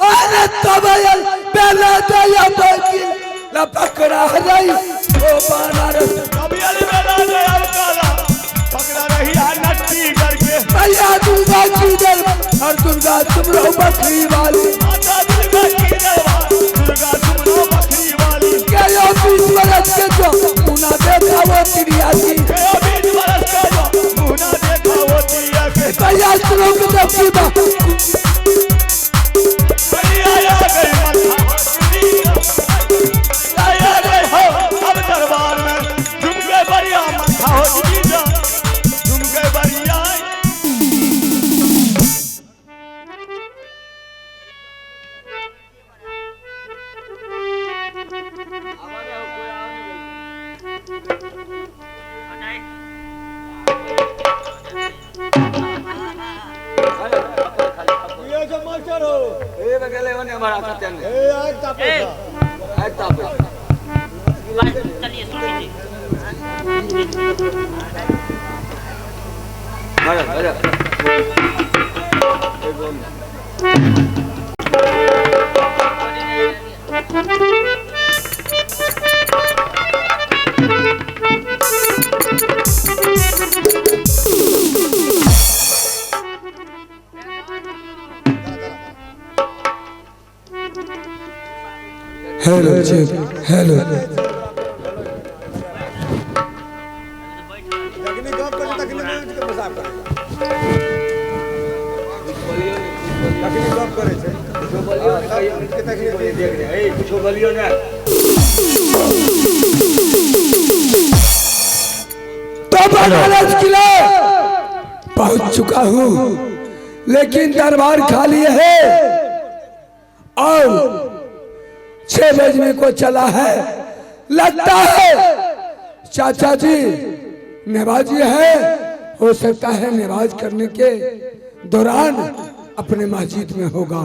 अरे तबयल बेला दया बकिल ला पकड़ा रही ओ बनारस। तबयल बेला दया काला पकड़ा रही नट्टी करके। भैया दुर्गा की दर और दुर्गा तुम रहो बकरी वाली, माता दुर्गा की दरबार दुर्गा तुम रहो बकरी वाली। गयो 20 बरस के जो मुना देखा वो चिड़िया की, गयो 20 बरस के जो मुना देखा वो चिड़िया के। भैया श्लोक जब की बा अब दरबार में झुमके बरिया मथा हो जीजा, झुमके बरिया। चलिए Swami ji. Hello cheque hello तो बनारस किला पहुंच चुका हूं, लेकिन दरबार खाली है और 6 बजने को चला है। लगता है चाचा जी नमाजी है, हो सकता है नमाज करने के दौरान अपने मस्जिद में होगा।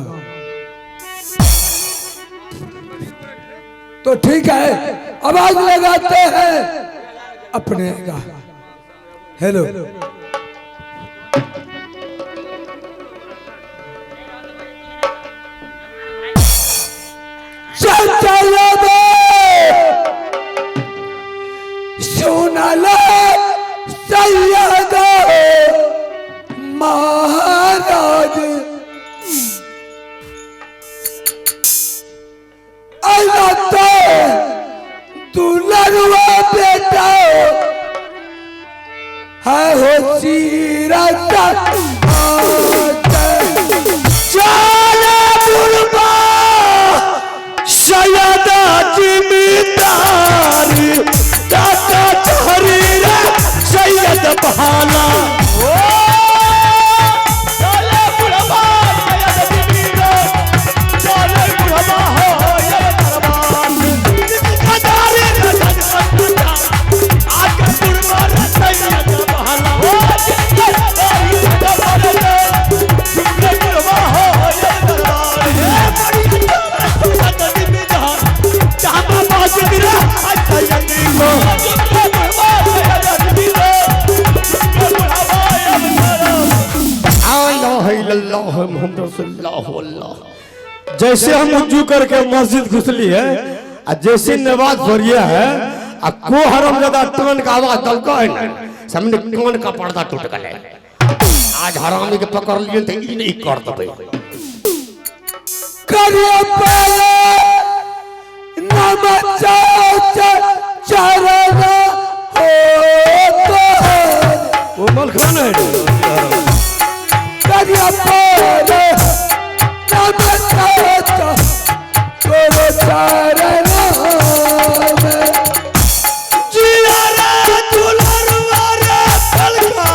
तो ठीक है, आवाज लगाते हैं अपने का। हेलो चाचा सुनल सैयद महाराज अल्लाह दुलरुआ बेटा है हो सीरत चले बुलबा सैयदा जिम्मेदारी दाता चहरी रे सैयद बहाला चले बुढ़वा सैयद जिम्मेदार चले बुढ़वा हो ये दरबार हजारे रजत पत्ता आके बुढ़वा रे सैयद बहाला ओ जिम्मेदारी दरबार बुढ़वा हो ये दरबार हे बड़ी सैयद जिम्मेदार जामा बाज रे सैयद को बुढ़वा सैयद जिम्मेदार बुढ़वा जैसे हम उज्जू करके मस्जिद घुसली है आ जैसे नमाज पढ़िए है आ को हरम ज्यादा टन का आवाज दलका है ना सामने कान का पर्दा टूट गए। आज हरामी के पकड़ लिए तो ई नहीं कर देबे। करिए पहले नमः चरण हो तो वो मलखान है। करिए पहले नमः चरण में जिया रे दुलरवा रे फलका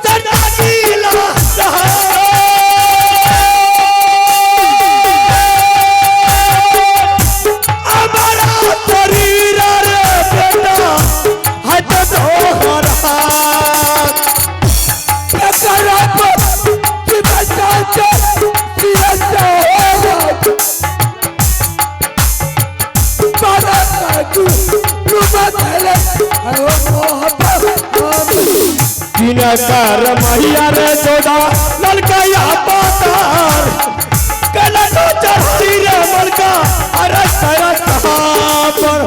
सदा गीला हमारा शरीर रे बेटा हट दोहरा कर मैया रे जोड़ा ललकाया पातार कला तो चढ़ी रे मलका अरे सारा पर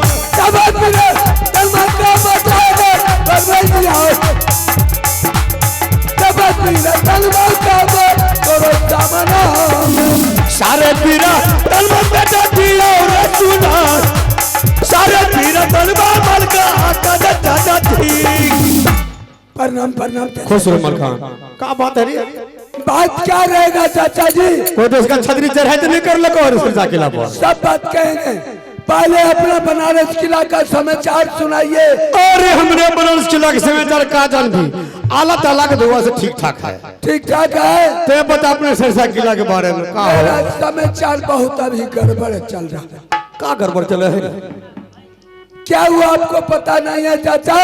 सारे पीरा तलवा बेटा दिया रे सुनार सारे पीरा तलवा मलका कदा दादा ठीक। प्रणाम प्रणाम। खुश रहो मलखान। का बात है रे? बात क्या रहेगा चाचा जी? कोई तो इसका छतरी चढ़ाई तो नहीं कर लगा और उसके किला पर सब बात कहेंगे। पहले अपना बनारस किला का समाचार सुनाइए। अरे हमने बनारस किला के समाचार का जान भी आला ताला के दुआ से ठीक ठाक है। ठीक ठाक है। ते बता अपने सरसा किला के बारे में का मेरा समाचार बहुत अभी गड़बड़ चल रहा है। का गड़बड़ चल रहा है? क्या हुआ आपको पता नहीं है चाचा?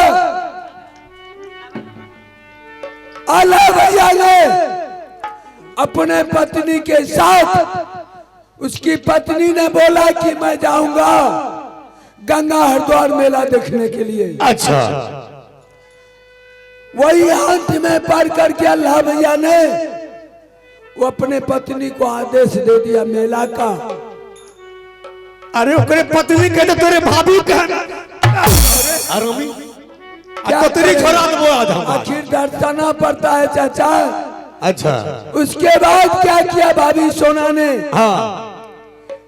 आला भैया ने अपने पत्नी के साथ उसकी पत्नी ने बोला कि मैं जाऊंगा गंगा हरिद्वार मेला देखने के लिए। अच्छा। वही अंत में पढ़ करके अल्लाह भैया ने वो अपने पत्नी को आदेश दे दिया मेला का। अरे ओकरे पत्नी के तो तोरे भाभी के अरे तोतरी छोड़ा दबो आज हम। आखिर दर्शाना पड़ता है चाचा। अच्छा। उसके बाद क्या किया भाभी सोना ने? हाँ।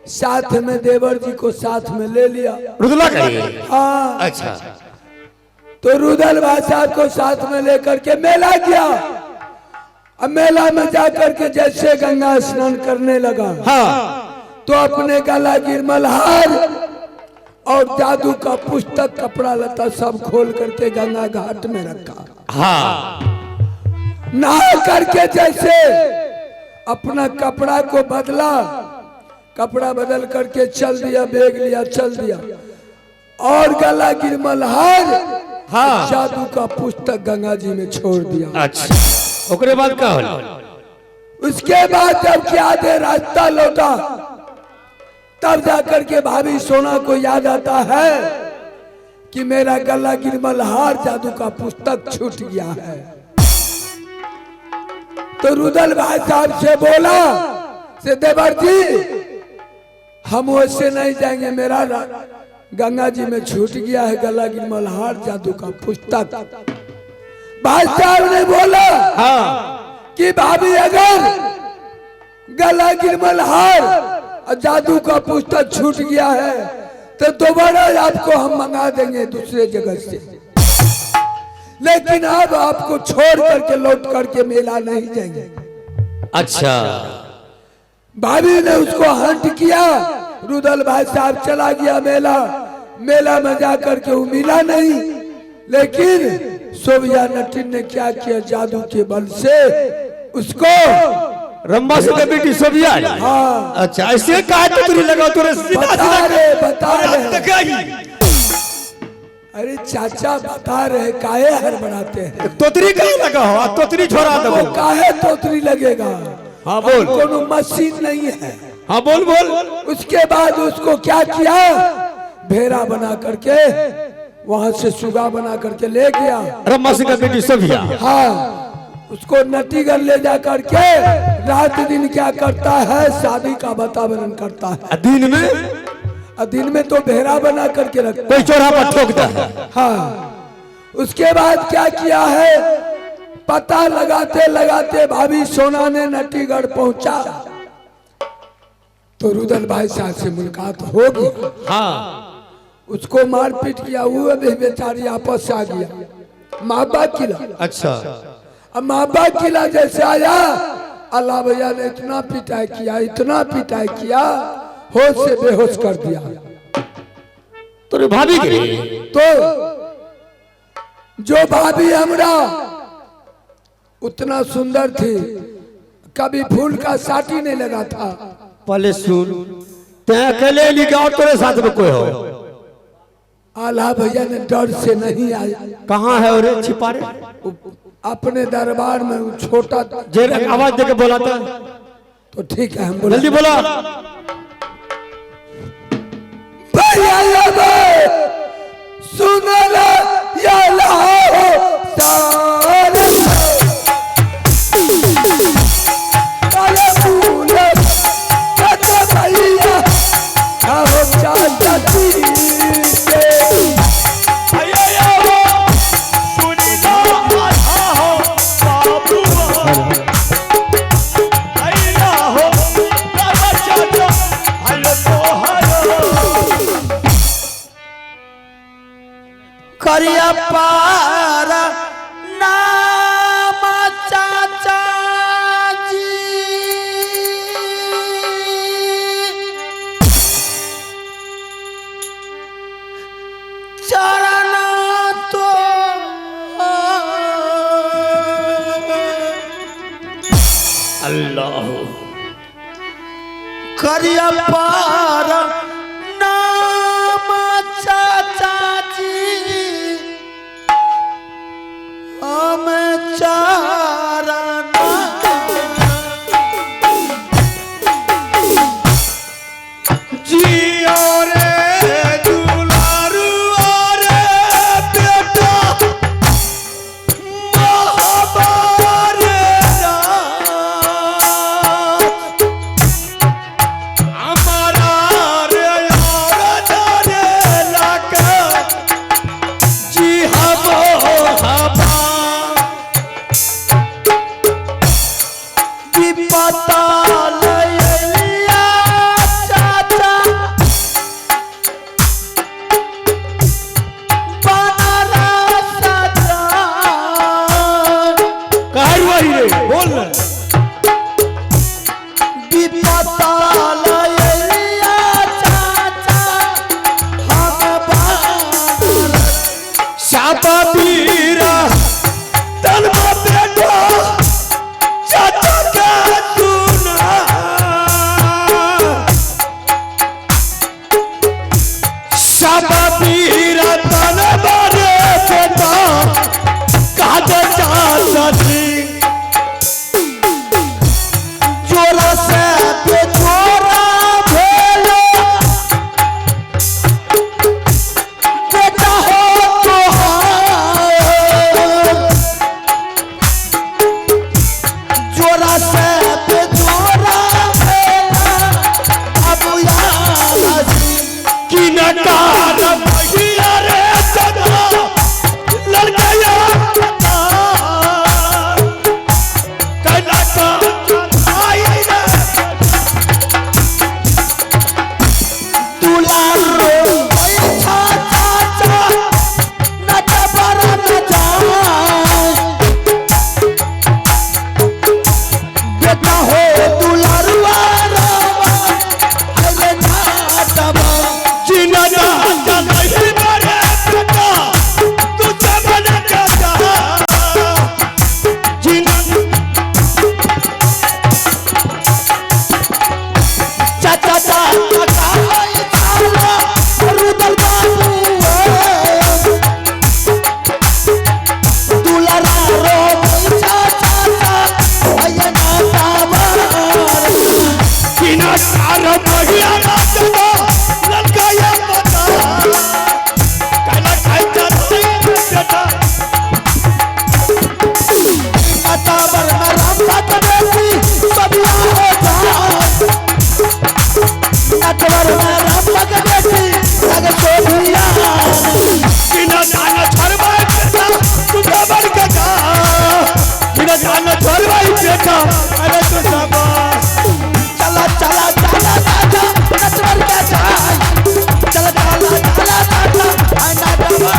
साथ में देवर जी को साथ में ले लिया। रुदला करिए। हाँ। अच्छा। तो रुदल भाई साहब को साथ में लेकर के मेला गया। अब मेला में जाकर के जैसे गंगा स्नान करने लगा, हाँ, तो अपने गला गिरमल हार और जादू का पुस्तक कपड़ा लता सब खोल करके गंगा घाट में रखा। हाँ। नहा करके जैसे अपना कपड़ा को बदला, कपड़ा बदल करके चल दिया, बैग लिया चल दिया, और गला गिरमल हार, हाँ, जादू का पुस्तक गंगा जी में छोड़ दिया। अच्छा। ओकरे बाद का होला? उसके बाद जब क्या दे रास्ता लौटा, तब जाकर के भाभी सोना को याद आता है कि मेरा गला गिरमल हार जादू का पुस्तक छूट गया है। तो रुदल भाई साहब से बोला, से देवर जी हम वैसे नहीं जाएंगे, मेरा गंगा जी में छूट गया है गला गिरमल हार जादू का पुस्तक। भाई साहब ने बोला, हाँ, कि भाभी अगर गला गिरमल हार और जादू का पुस्तक छूट गया है तो दोबारा आपको हम मंगा देंगे दूसरे जगह से, लेकिन अब आपको छोड़ करके लौट करके मेला नहीं जाएंगे। अच्छा। भाभी ने उसको हंट किया, रुदल भाई साहब चला गया मेला। मेला में जाकर के वो मिला नहीं, लेकिन सोबिया नटिन ने क्या किया, जादू के बल से उसको रंबा से के बेटी सोबिया। हाँ। अच्छा, ऐसे काहे तोतरी लगा तोरे सीधा बता सीधा रहे, बता रहे। अरे चाचा बता रहे, काहे हर बनाते हैं? तोतरी काहे लगा हो? तोतरी छोड़ा वो दबो। काहे तोतरी लगेगा? हाँ बोल। कोनो मशीन नहीं है। हाँ बोल बोल। उसके बाद उसको क्या किया, भेड़ा बना करके वहां से सुगा बना करके ले गया रंबा सिंह का बेटी सोबिया। हाँ, उसको नटीगढ़ ले जा करके रात दिन क्या करता है, शादी का वातावरण करता है। दिन में? दिन में तो भेड़ा बना करके रखता, कोई चौराहा पर ठोकता है। हाँ। उसके बाद क्या किया है, पता लगाते लगाते भाभी सोना ने नटीगढ़ पहुंचा, तो रुदल भाई साहब से मुलाकात हो गई। हाँ। उसको मारपीट किया, वो भी बेचारी आपस आ गया माबा किला। अच्छा। अब माबा किला जैसे आया, अल्लाह भैया ने इतना पिटाई किया, इतना पिटाई किया, होश से बेहोश कर दिया। तो भाभी के तो जो भाभी हमरा उतना सुंदर थी, कभी फूल का साटी नहीं लगा था। पहले सुन, ते अकेले लिखा और तेरे साथ में कोई हो? आला भैया ने डर से नहीं आया। कहाँ है और छिपा रे? अपने दरबार में छोटा जे आवाज देके बोला था तो ठीक है, हम बोला। जल्दी बोला। सुन ले या लाहो सारे काले फूल कत भैया आओ चाचा जी के। करिया पारा नाम चाचा जी, चरण तो अल्लाह। करिया पारा नाम चाचा जी, हम चरण शाबा तन बेटा चाचा का सुना शाबा पीरा तन बारे बेटा काज चाचा जी जोरा से बेजोरा भेलो बेटा हो तोहार जोरा से बेजोरा भेला अब यासी कि नकार भैया रे सदा लड़काया कैला का आई रे दुलारो बैठा चाचा नटवर न जाए बेटा हो दुलारुआ रावा अरे नाटवा जीना ना नहीं मरे बेटा तू चमन का जा जीना चाचा चाचा का होई छाला रुदल बाबू दुलारा रो बैठा चाचा अये नाटवा जीना सार भैया रे सदा लड़काया बता कैला खाई जा बेटा नटवर में राम बेटी सबिया हो जाए नटवर में राम बेटी लग शोभिया बिना जाना छड़वाई बेटा तू बबर का जा बिना जाना छड़वाई बेटा अरे तू सब चला चला चला चाचा नटवर के जाए चला चला चला चाचा आय नटवर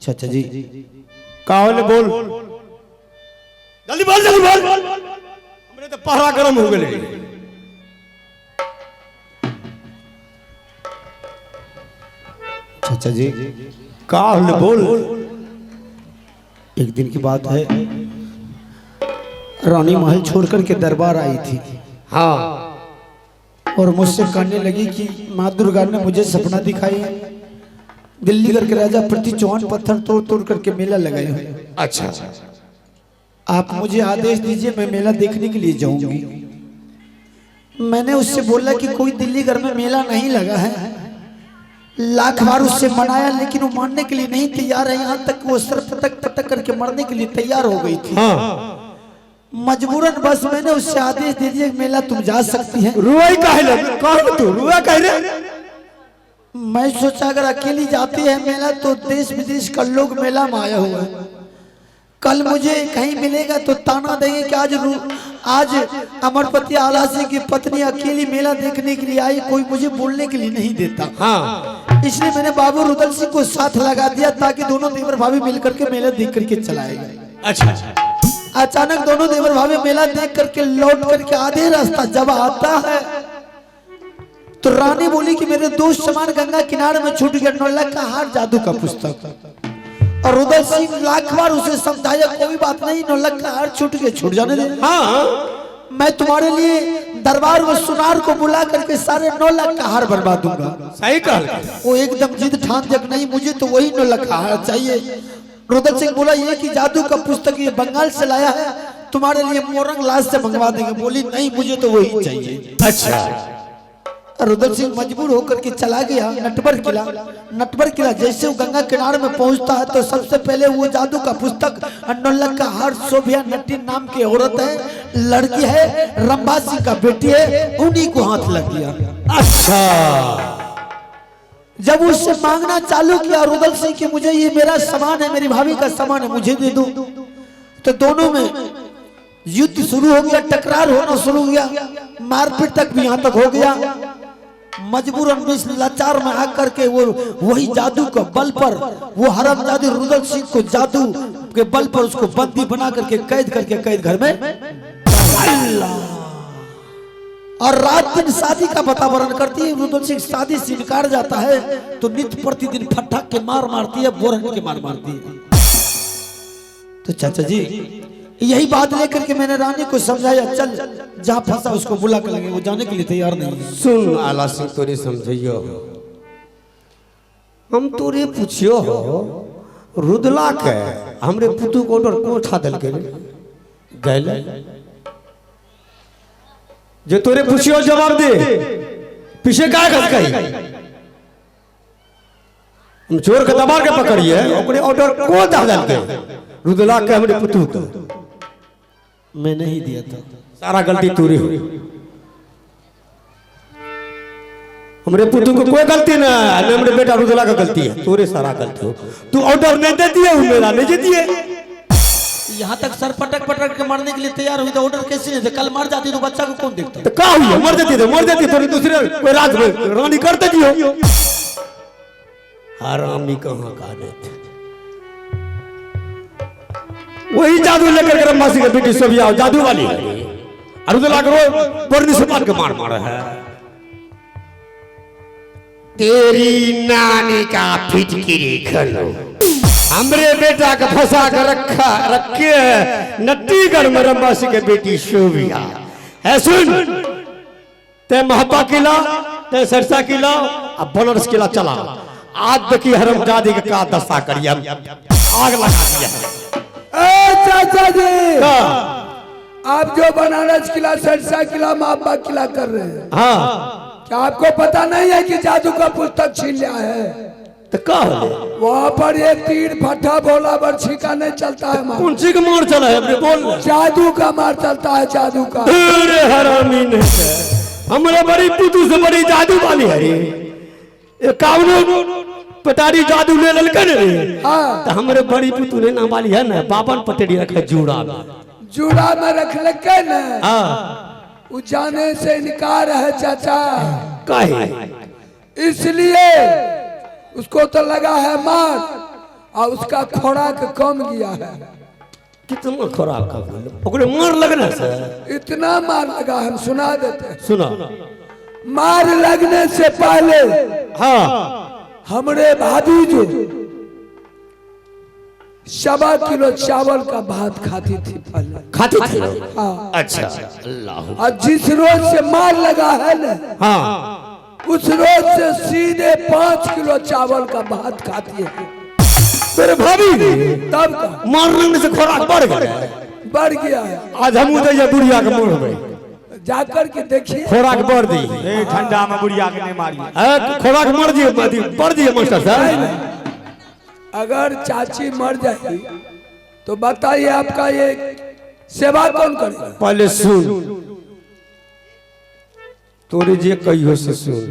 चाचा जी काहले बोल जल्दी बोल जल्दी बोल हमरे तो पहरा गरम हो गेले चाचा जी काहले बोल एक दिन की बात है, रानी महल छोड़कर के दरबार आई थी। हाँ और मुझसे कहने लगी कि माँ दुर्गा ने मुझे सपना दिखाई है, दिल्ली के राजा पृथ्वी चौहान पत्थर तोड़ तोड़ करके मेला लगाए हुए। अच्छा आप मुझे आदेश दीजिए, मैं मेला देखने के लिए जाऊंगी। मैंने उससे बोला कि कोई दिल्ली घर में मेला नहीं लगा है। लाख बार उससे मनाया लेकिन वो मानने के लिए नहीं तैयार है। यहाँ तक वो सर पटक पटक करके मरने के लिए तैयार हो गई थी। हाँ मजबूरन बस मैंने उससे आदेश दे दिया कि मेला तुम जा सकती है। रुआई काहे ले काहे तू रुआ काहे रे? मैं सोचा अगर अकेली जाती है मेला तो देश विदेश का लोग मेला में आया हुआ है, कल मुझे कहीं मिलेगा तो ताना देंगे कि आज अमरपति आला सिंह की पत्नी अकेली मेला देखने के लिए आई, कोई मुझे बोलने के लिए नहीं देता। हाँ इसलिए मैंने बाबू रुदल सिंह को साथ लगा दिया ताकि दोनों देवर भाभी मिलकर के मेला देख करके चलाए गए। अच्छा अचानक दोनों देवर भाभी मेला देख करके लौट करके आधे रास्ता जब आता है तो रानी बोली कि मेरे दोस्त समान गंगा किनारे में छूट गया, 9 लाख का हार जादू का पुस्तक। और रुदल सिंह लाख बार उसे समझाया कोई बात नहीं, 9 लाख का हार छूट गया, छूट जाने दे। हाँ मैं तुम्हारे लिए दरबार में सुनार को बुला करके सारे 9 लाख का हार बनवा दूंगा। सही कहल। वो एकदम जिद ठान जग नहीं, मुझे तो वही 9 लाख का हार चाहिए। रुदल सिंह बोला ये कि जादू का पुस्तक ये बंगाल से लाया है, तुम्हारे लिए मोरंग लाश से मंगवा देंगे। बोली नहीं मुझे तो वही चाहिए। अच्छा रुदल सिंह मजबूर होकर के चला गया नटवर किला। नटवर किला जैसे वो गंगा किनारे में पहुंचता है तो सबसे पहले वो जादू का पुस्तक 9 लाख का हार शोभिया नटी नाम की औरत है, लड़की है, रंभा सिंह का बेटी है, उन्हीं को हाथ लग गया। अच्छा जब उससे मांगना चालू किया रुदल सिंह कि मुझे ये मेरा सामान है, मेरी भाभी का सामान है, मुझे दे दो, तो दोनों में युद्ध शुरू हो गया, टकरार होना शुरू हो गया, मारपीट तक भी यहाँ तक हो गया। मजबूरन लाचार में आकर के वो वही जादू के बल पर वो हरामजादी रुदल सिंह को जादू के बल पर उसको बंदी बना करके कैद करके कैद घर में। और रात दिन शादी का वातावरण करती है। रुदल सिंह शादी से इनकार जाता है तो नित्य प्रतिदिन फट्टा के मार मारती है, बोरहन के मार मारती है। तो चाचा जी यही बात लेकर के मैंने रानी को समझाया, चल जहां फंसा उसको बुला के लगे, वो जाने के लिए तैयार नहीं है। सुन आला सिंह तोरे समझियो, हम तोरे पूछियो हो रुदला के हमरे पुतू को ऑर्डर को उठा देलके रे गैल जे तोरे पूछियो जवाब दे, पीछे का घस गई हम चोर के दबा के पकड़िए, ओकरे ऑर्डर को दे देलके रुदला के हमरे पुतू को? मैं नहीं दिया था। सारा गलती तोरी हुई, हमरे पुतू को कोई गलती ना है, हमरे बेटा रुदला का गलती है, तोरे सारा गलती हो। तू ऑर्डर नहीं दे दिए, मेरा नहीं दे दिए। यहाँ तक सर पटक पटक के मरने के लिए तैयार हुई तो ऑर्डर कैसे नहीं थे? कल मर जाती तो बच्चा को कौन देखता? तो का हुई मर जाती तो मर जाती, थोड़ी दूसरे कोई राज में रानी कर देती हो। हरामी कहाँ का नहीं, वही जादू लेकर के रंभासी के बेटी सोबिया जादू वाली है, और रुदला करो बरनी से मार के मार मार है। तेरी नानी का फिटकिरी खलो हमरे बेटा का फंसा कर रखा रखे है नट्टीगढ़ में रंभासी के बेटी शोभिया है। सुन ते महबा किला ते सरसा किला अब बनारस किला चला, आज देखी हरमजादी के का दशा करिए, आग लगा दिया है। ए चाचा जी आप जो बनारस किला सरसा किला महाबा किला कर रहे हैं, हाँ क्या आपको पता नहीं है कि जादू का पुस्तक छीन लिया है? तो का वहाँ पर एक तीर फटा बोला बर्छी का नहीं चलता है, कौन सी का मार चला है? बोल जादू का मार चलता है, जादू का। अरे हरामी नहीं, हमरे बड़ी पुतू से बड़ी जादू वाली है रे, कावनो पटारी जादू ले ललकन रे। हाँ तो हमरे बड़ी पुतू ने नाम वाली है ना, बावन पटेरी रखे जूड़ा में, जूड़ा में रख लके ना। हाँ वो जाने से इनकार है चाचा, काहे? इसलिए उसको तो लगा है मार और उसका खुराक कम गया है। कितना खुराक कम ओकरे मार लगना से? इतना मार लगा, हम सुना देते हैं। सुना। मार लगने से पहले हाँ हमरे भाभी जो 1.25 किलो चावल का भात खाती थी पहले, खाती थी? हाँ। अच्छा अल्लाह। और जिस रोज से मार लगा है ना, हाँ उस रोज से सीधे 5 किलो चावल का भात खाती है तेरे भाभी ने। तब का मार लगने से खुराक बढ़ गया, बढ़ गया है। आज हम उधर बुढ़िया के मुंह में जाकर के देखिए खुराक बढ़ दी। ठंडा में बुढ़िया के नहीं मारी, खुराक मर दिए बढ़ दिए मास्टर साहब। अगर चाची मर जाएगी तो बताइए आपका ये सेवा कौन करेगा? पहले सुन तोरे जे कहियो से सुन,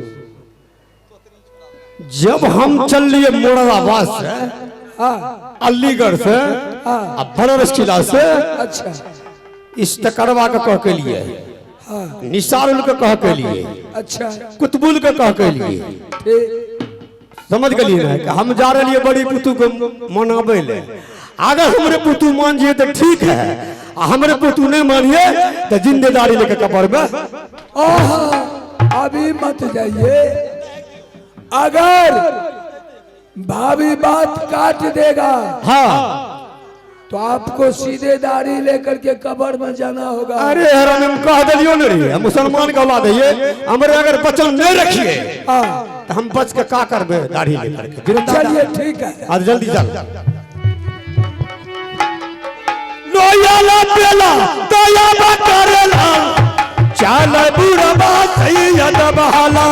जब हम चल लिए मुरादाबाद से, हाँ अलीगढ़ से, हाँ बनारस किला से, अच्छा इस तकरवा के कह के लिए, हाँ निसारुल के कह के लिए, अच्छा कुतुबुल के कह के लिए, ठीक समझ गलिए ना कि हम जा रहे बड़ी पुतू को मनाबे ले। अगर हमरे पुतू मान जाइए तो ठीक है, हमरे पुतू नहीं मानिए तो जिंदेदारी लेके कबर में। ओहो अभी मत जाइए, अगर भाभी बात काट देगा हाँ तो आपको सीधे दाढ़ी लेकर के कब्र में जाना होगा। अरे हराम हम कह दिलियो न रे, हम मुसलमान का औलाद है ये, हमरे अगर बचन नहीं रखिए हाँ तो हम बच के का करबे दाढ़ी लेकर के। चलिए ठीक है, आज जल्दी चल। लोयाला पेला दया बकरेला चल बुरबा सैयद बहाला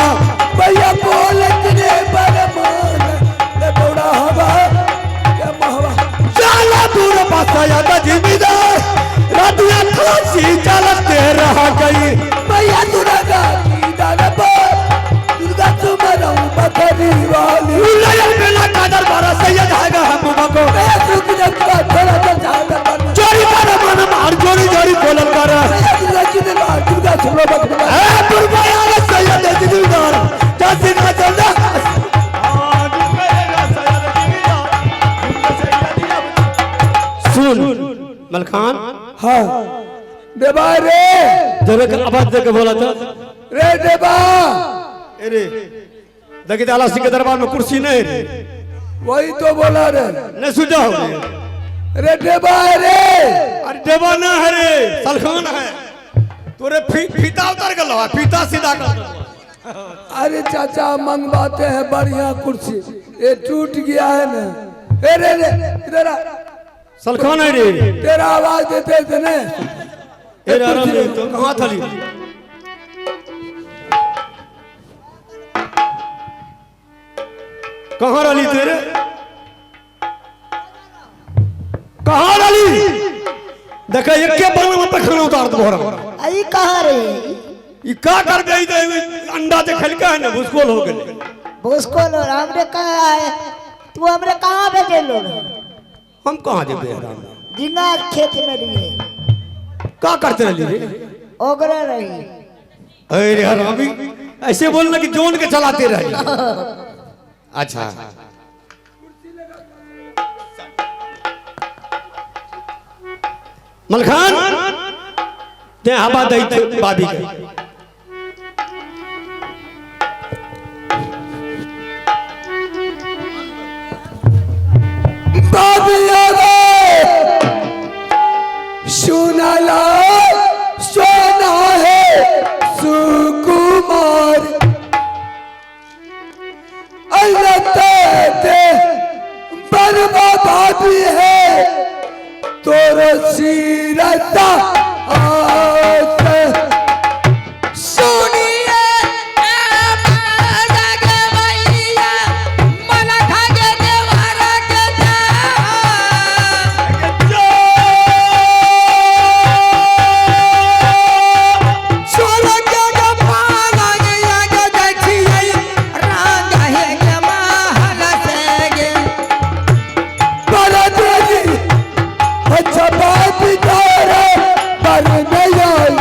भैया बोल इतने बरमान ले बौड़ा हवा के महवा चल बुरबा सैयद जिम्मेदार रतिया फांसी चलते रह गई। भैया दुर्गा की दानव दुर्गा तुम्हारा बकरी वाली लोयाला पेला का दरबार सैयद हैगा हम को भैया सुख जगता थोड़ा तो जाता चोरी कर मन मार जोरी जोरी बोलल कर भैया दुर्गा की दरबार दुर्गा सुनो बकरी ए बुरबा यार सैयद जिम्मेदार जैसे ना चलदा। सुन मलखान हाँ देवा रे जरा के आवाज दे के बोला था। रे देवा अरे देखी आला सिंह के दरबार में कुर्सी नहीं रे। वही तो बोला रे। नहीं सुझा हो रे। रे देवा रे। अरे देवा ना है रे, सलखान है। तोरे फीता उतर गलो है, फीता सीधा कर। अरे चाचा मंगवाते हैं बढ़िया कुर्सी, ये टूट गया है ना। ए रे रे इधर आ। सलखान है रे। तेरा आवाज देते थे ने। ए रे आराम रे, तो कहाँ थली? कहाँ रही तेरे? कहाँ रही? देख एक के बगल में पखना उतार दो भोरा। आई कहाँ रही? ई का कर दे दे अंडा जे खलका है ना भुसकोल हो गेले। भुसकोल और हमरे कहाँ है? तू हमरे कहाँ भेजे लोग? हम कहाँ जेबे हराम? जिंगा खेत में रही। का करते रही रे? ओगरा रही। अरे हरामी ऐसे बोलना कि जोन के चलाते रहे। अच्छा मलखान ते हवा दै बाबी के। बाबी आवे सुनाला सोना है सुकुमार अल्लाह ते बरबा भाभी है तोरो सीरता आते। सुनिए भैया मलखा के देवर के अच्छा बाप तारा पर नहीं आई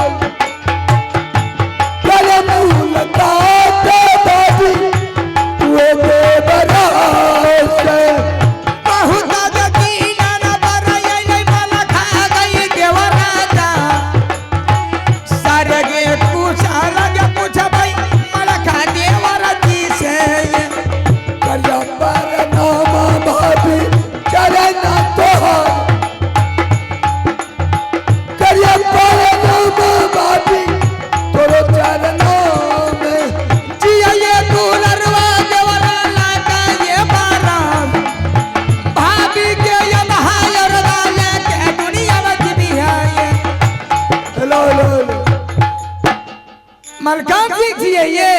मलखान सिंह जी है ये।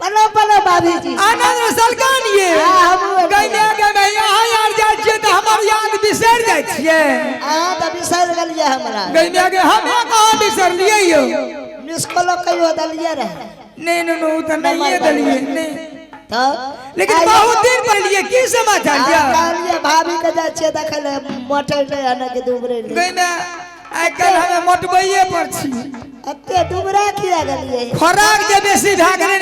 पलो पलो भाभी जी। आनंद सलकान ये। गई के भैया हां यार जाय छियै त हमर याद बिसर जाय छियै। अहाँ त बिसर गेलियै हमरा। गई के हम कहाँ बिसरलियै यो? मिसकलो कहियो दलियै रहे। नहीं नहीं नहीं त नहीं दलियै नहीं। तो लेकिन बहुत दिन पर लिए की समाचार या? कहलियै भाभी के जाय छियै देखै ले मोटर ले आने के दुबरे ले। गई में आइ काल्हि हमे मोटबैये पर छी। अते दुबरा किया गेलियै? खोराक जे बेसी भए गेलै।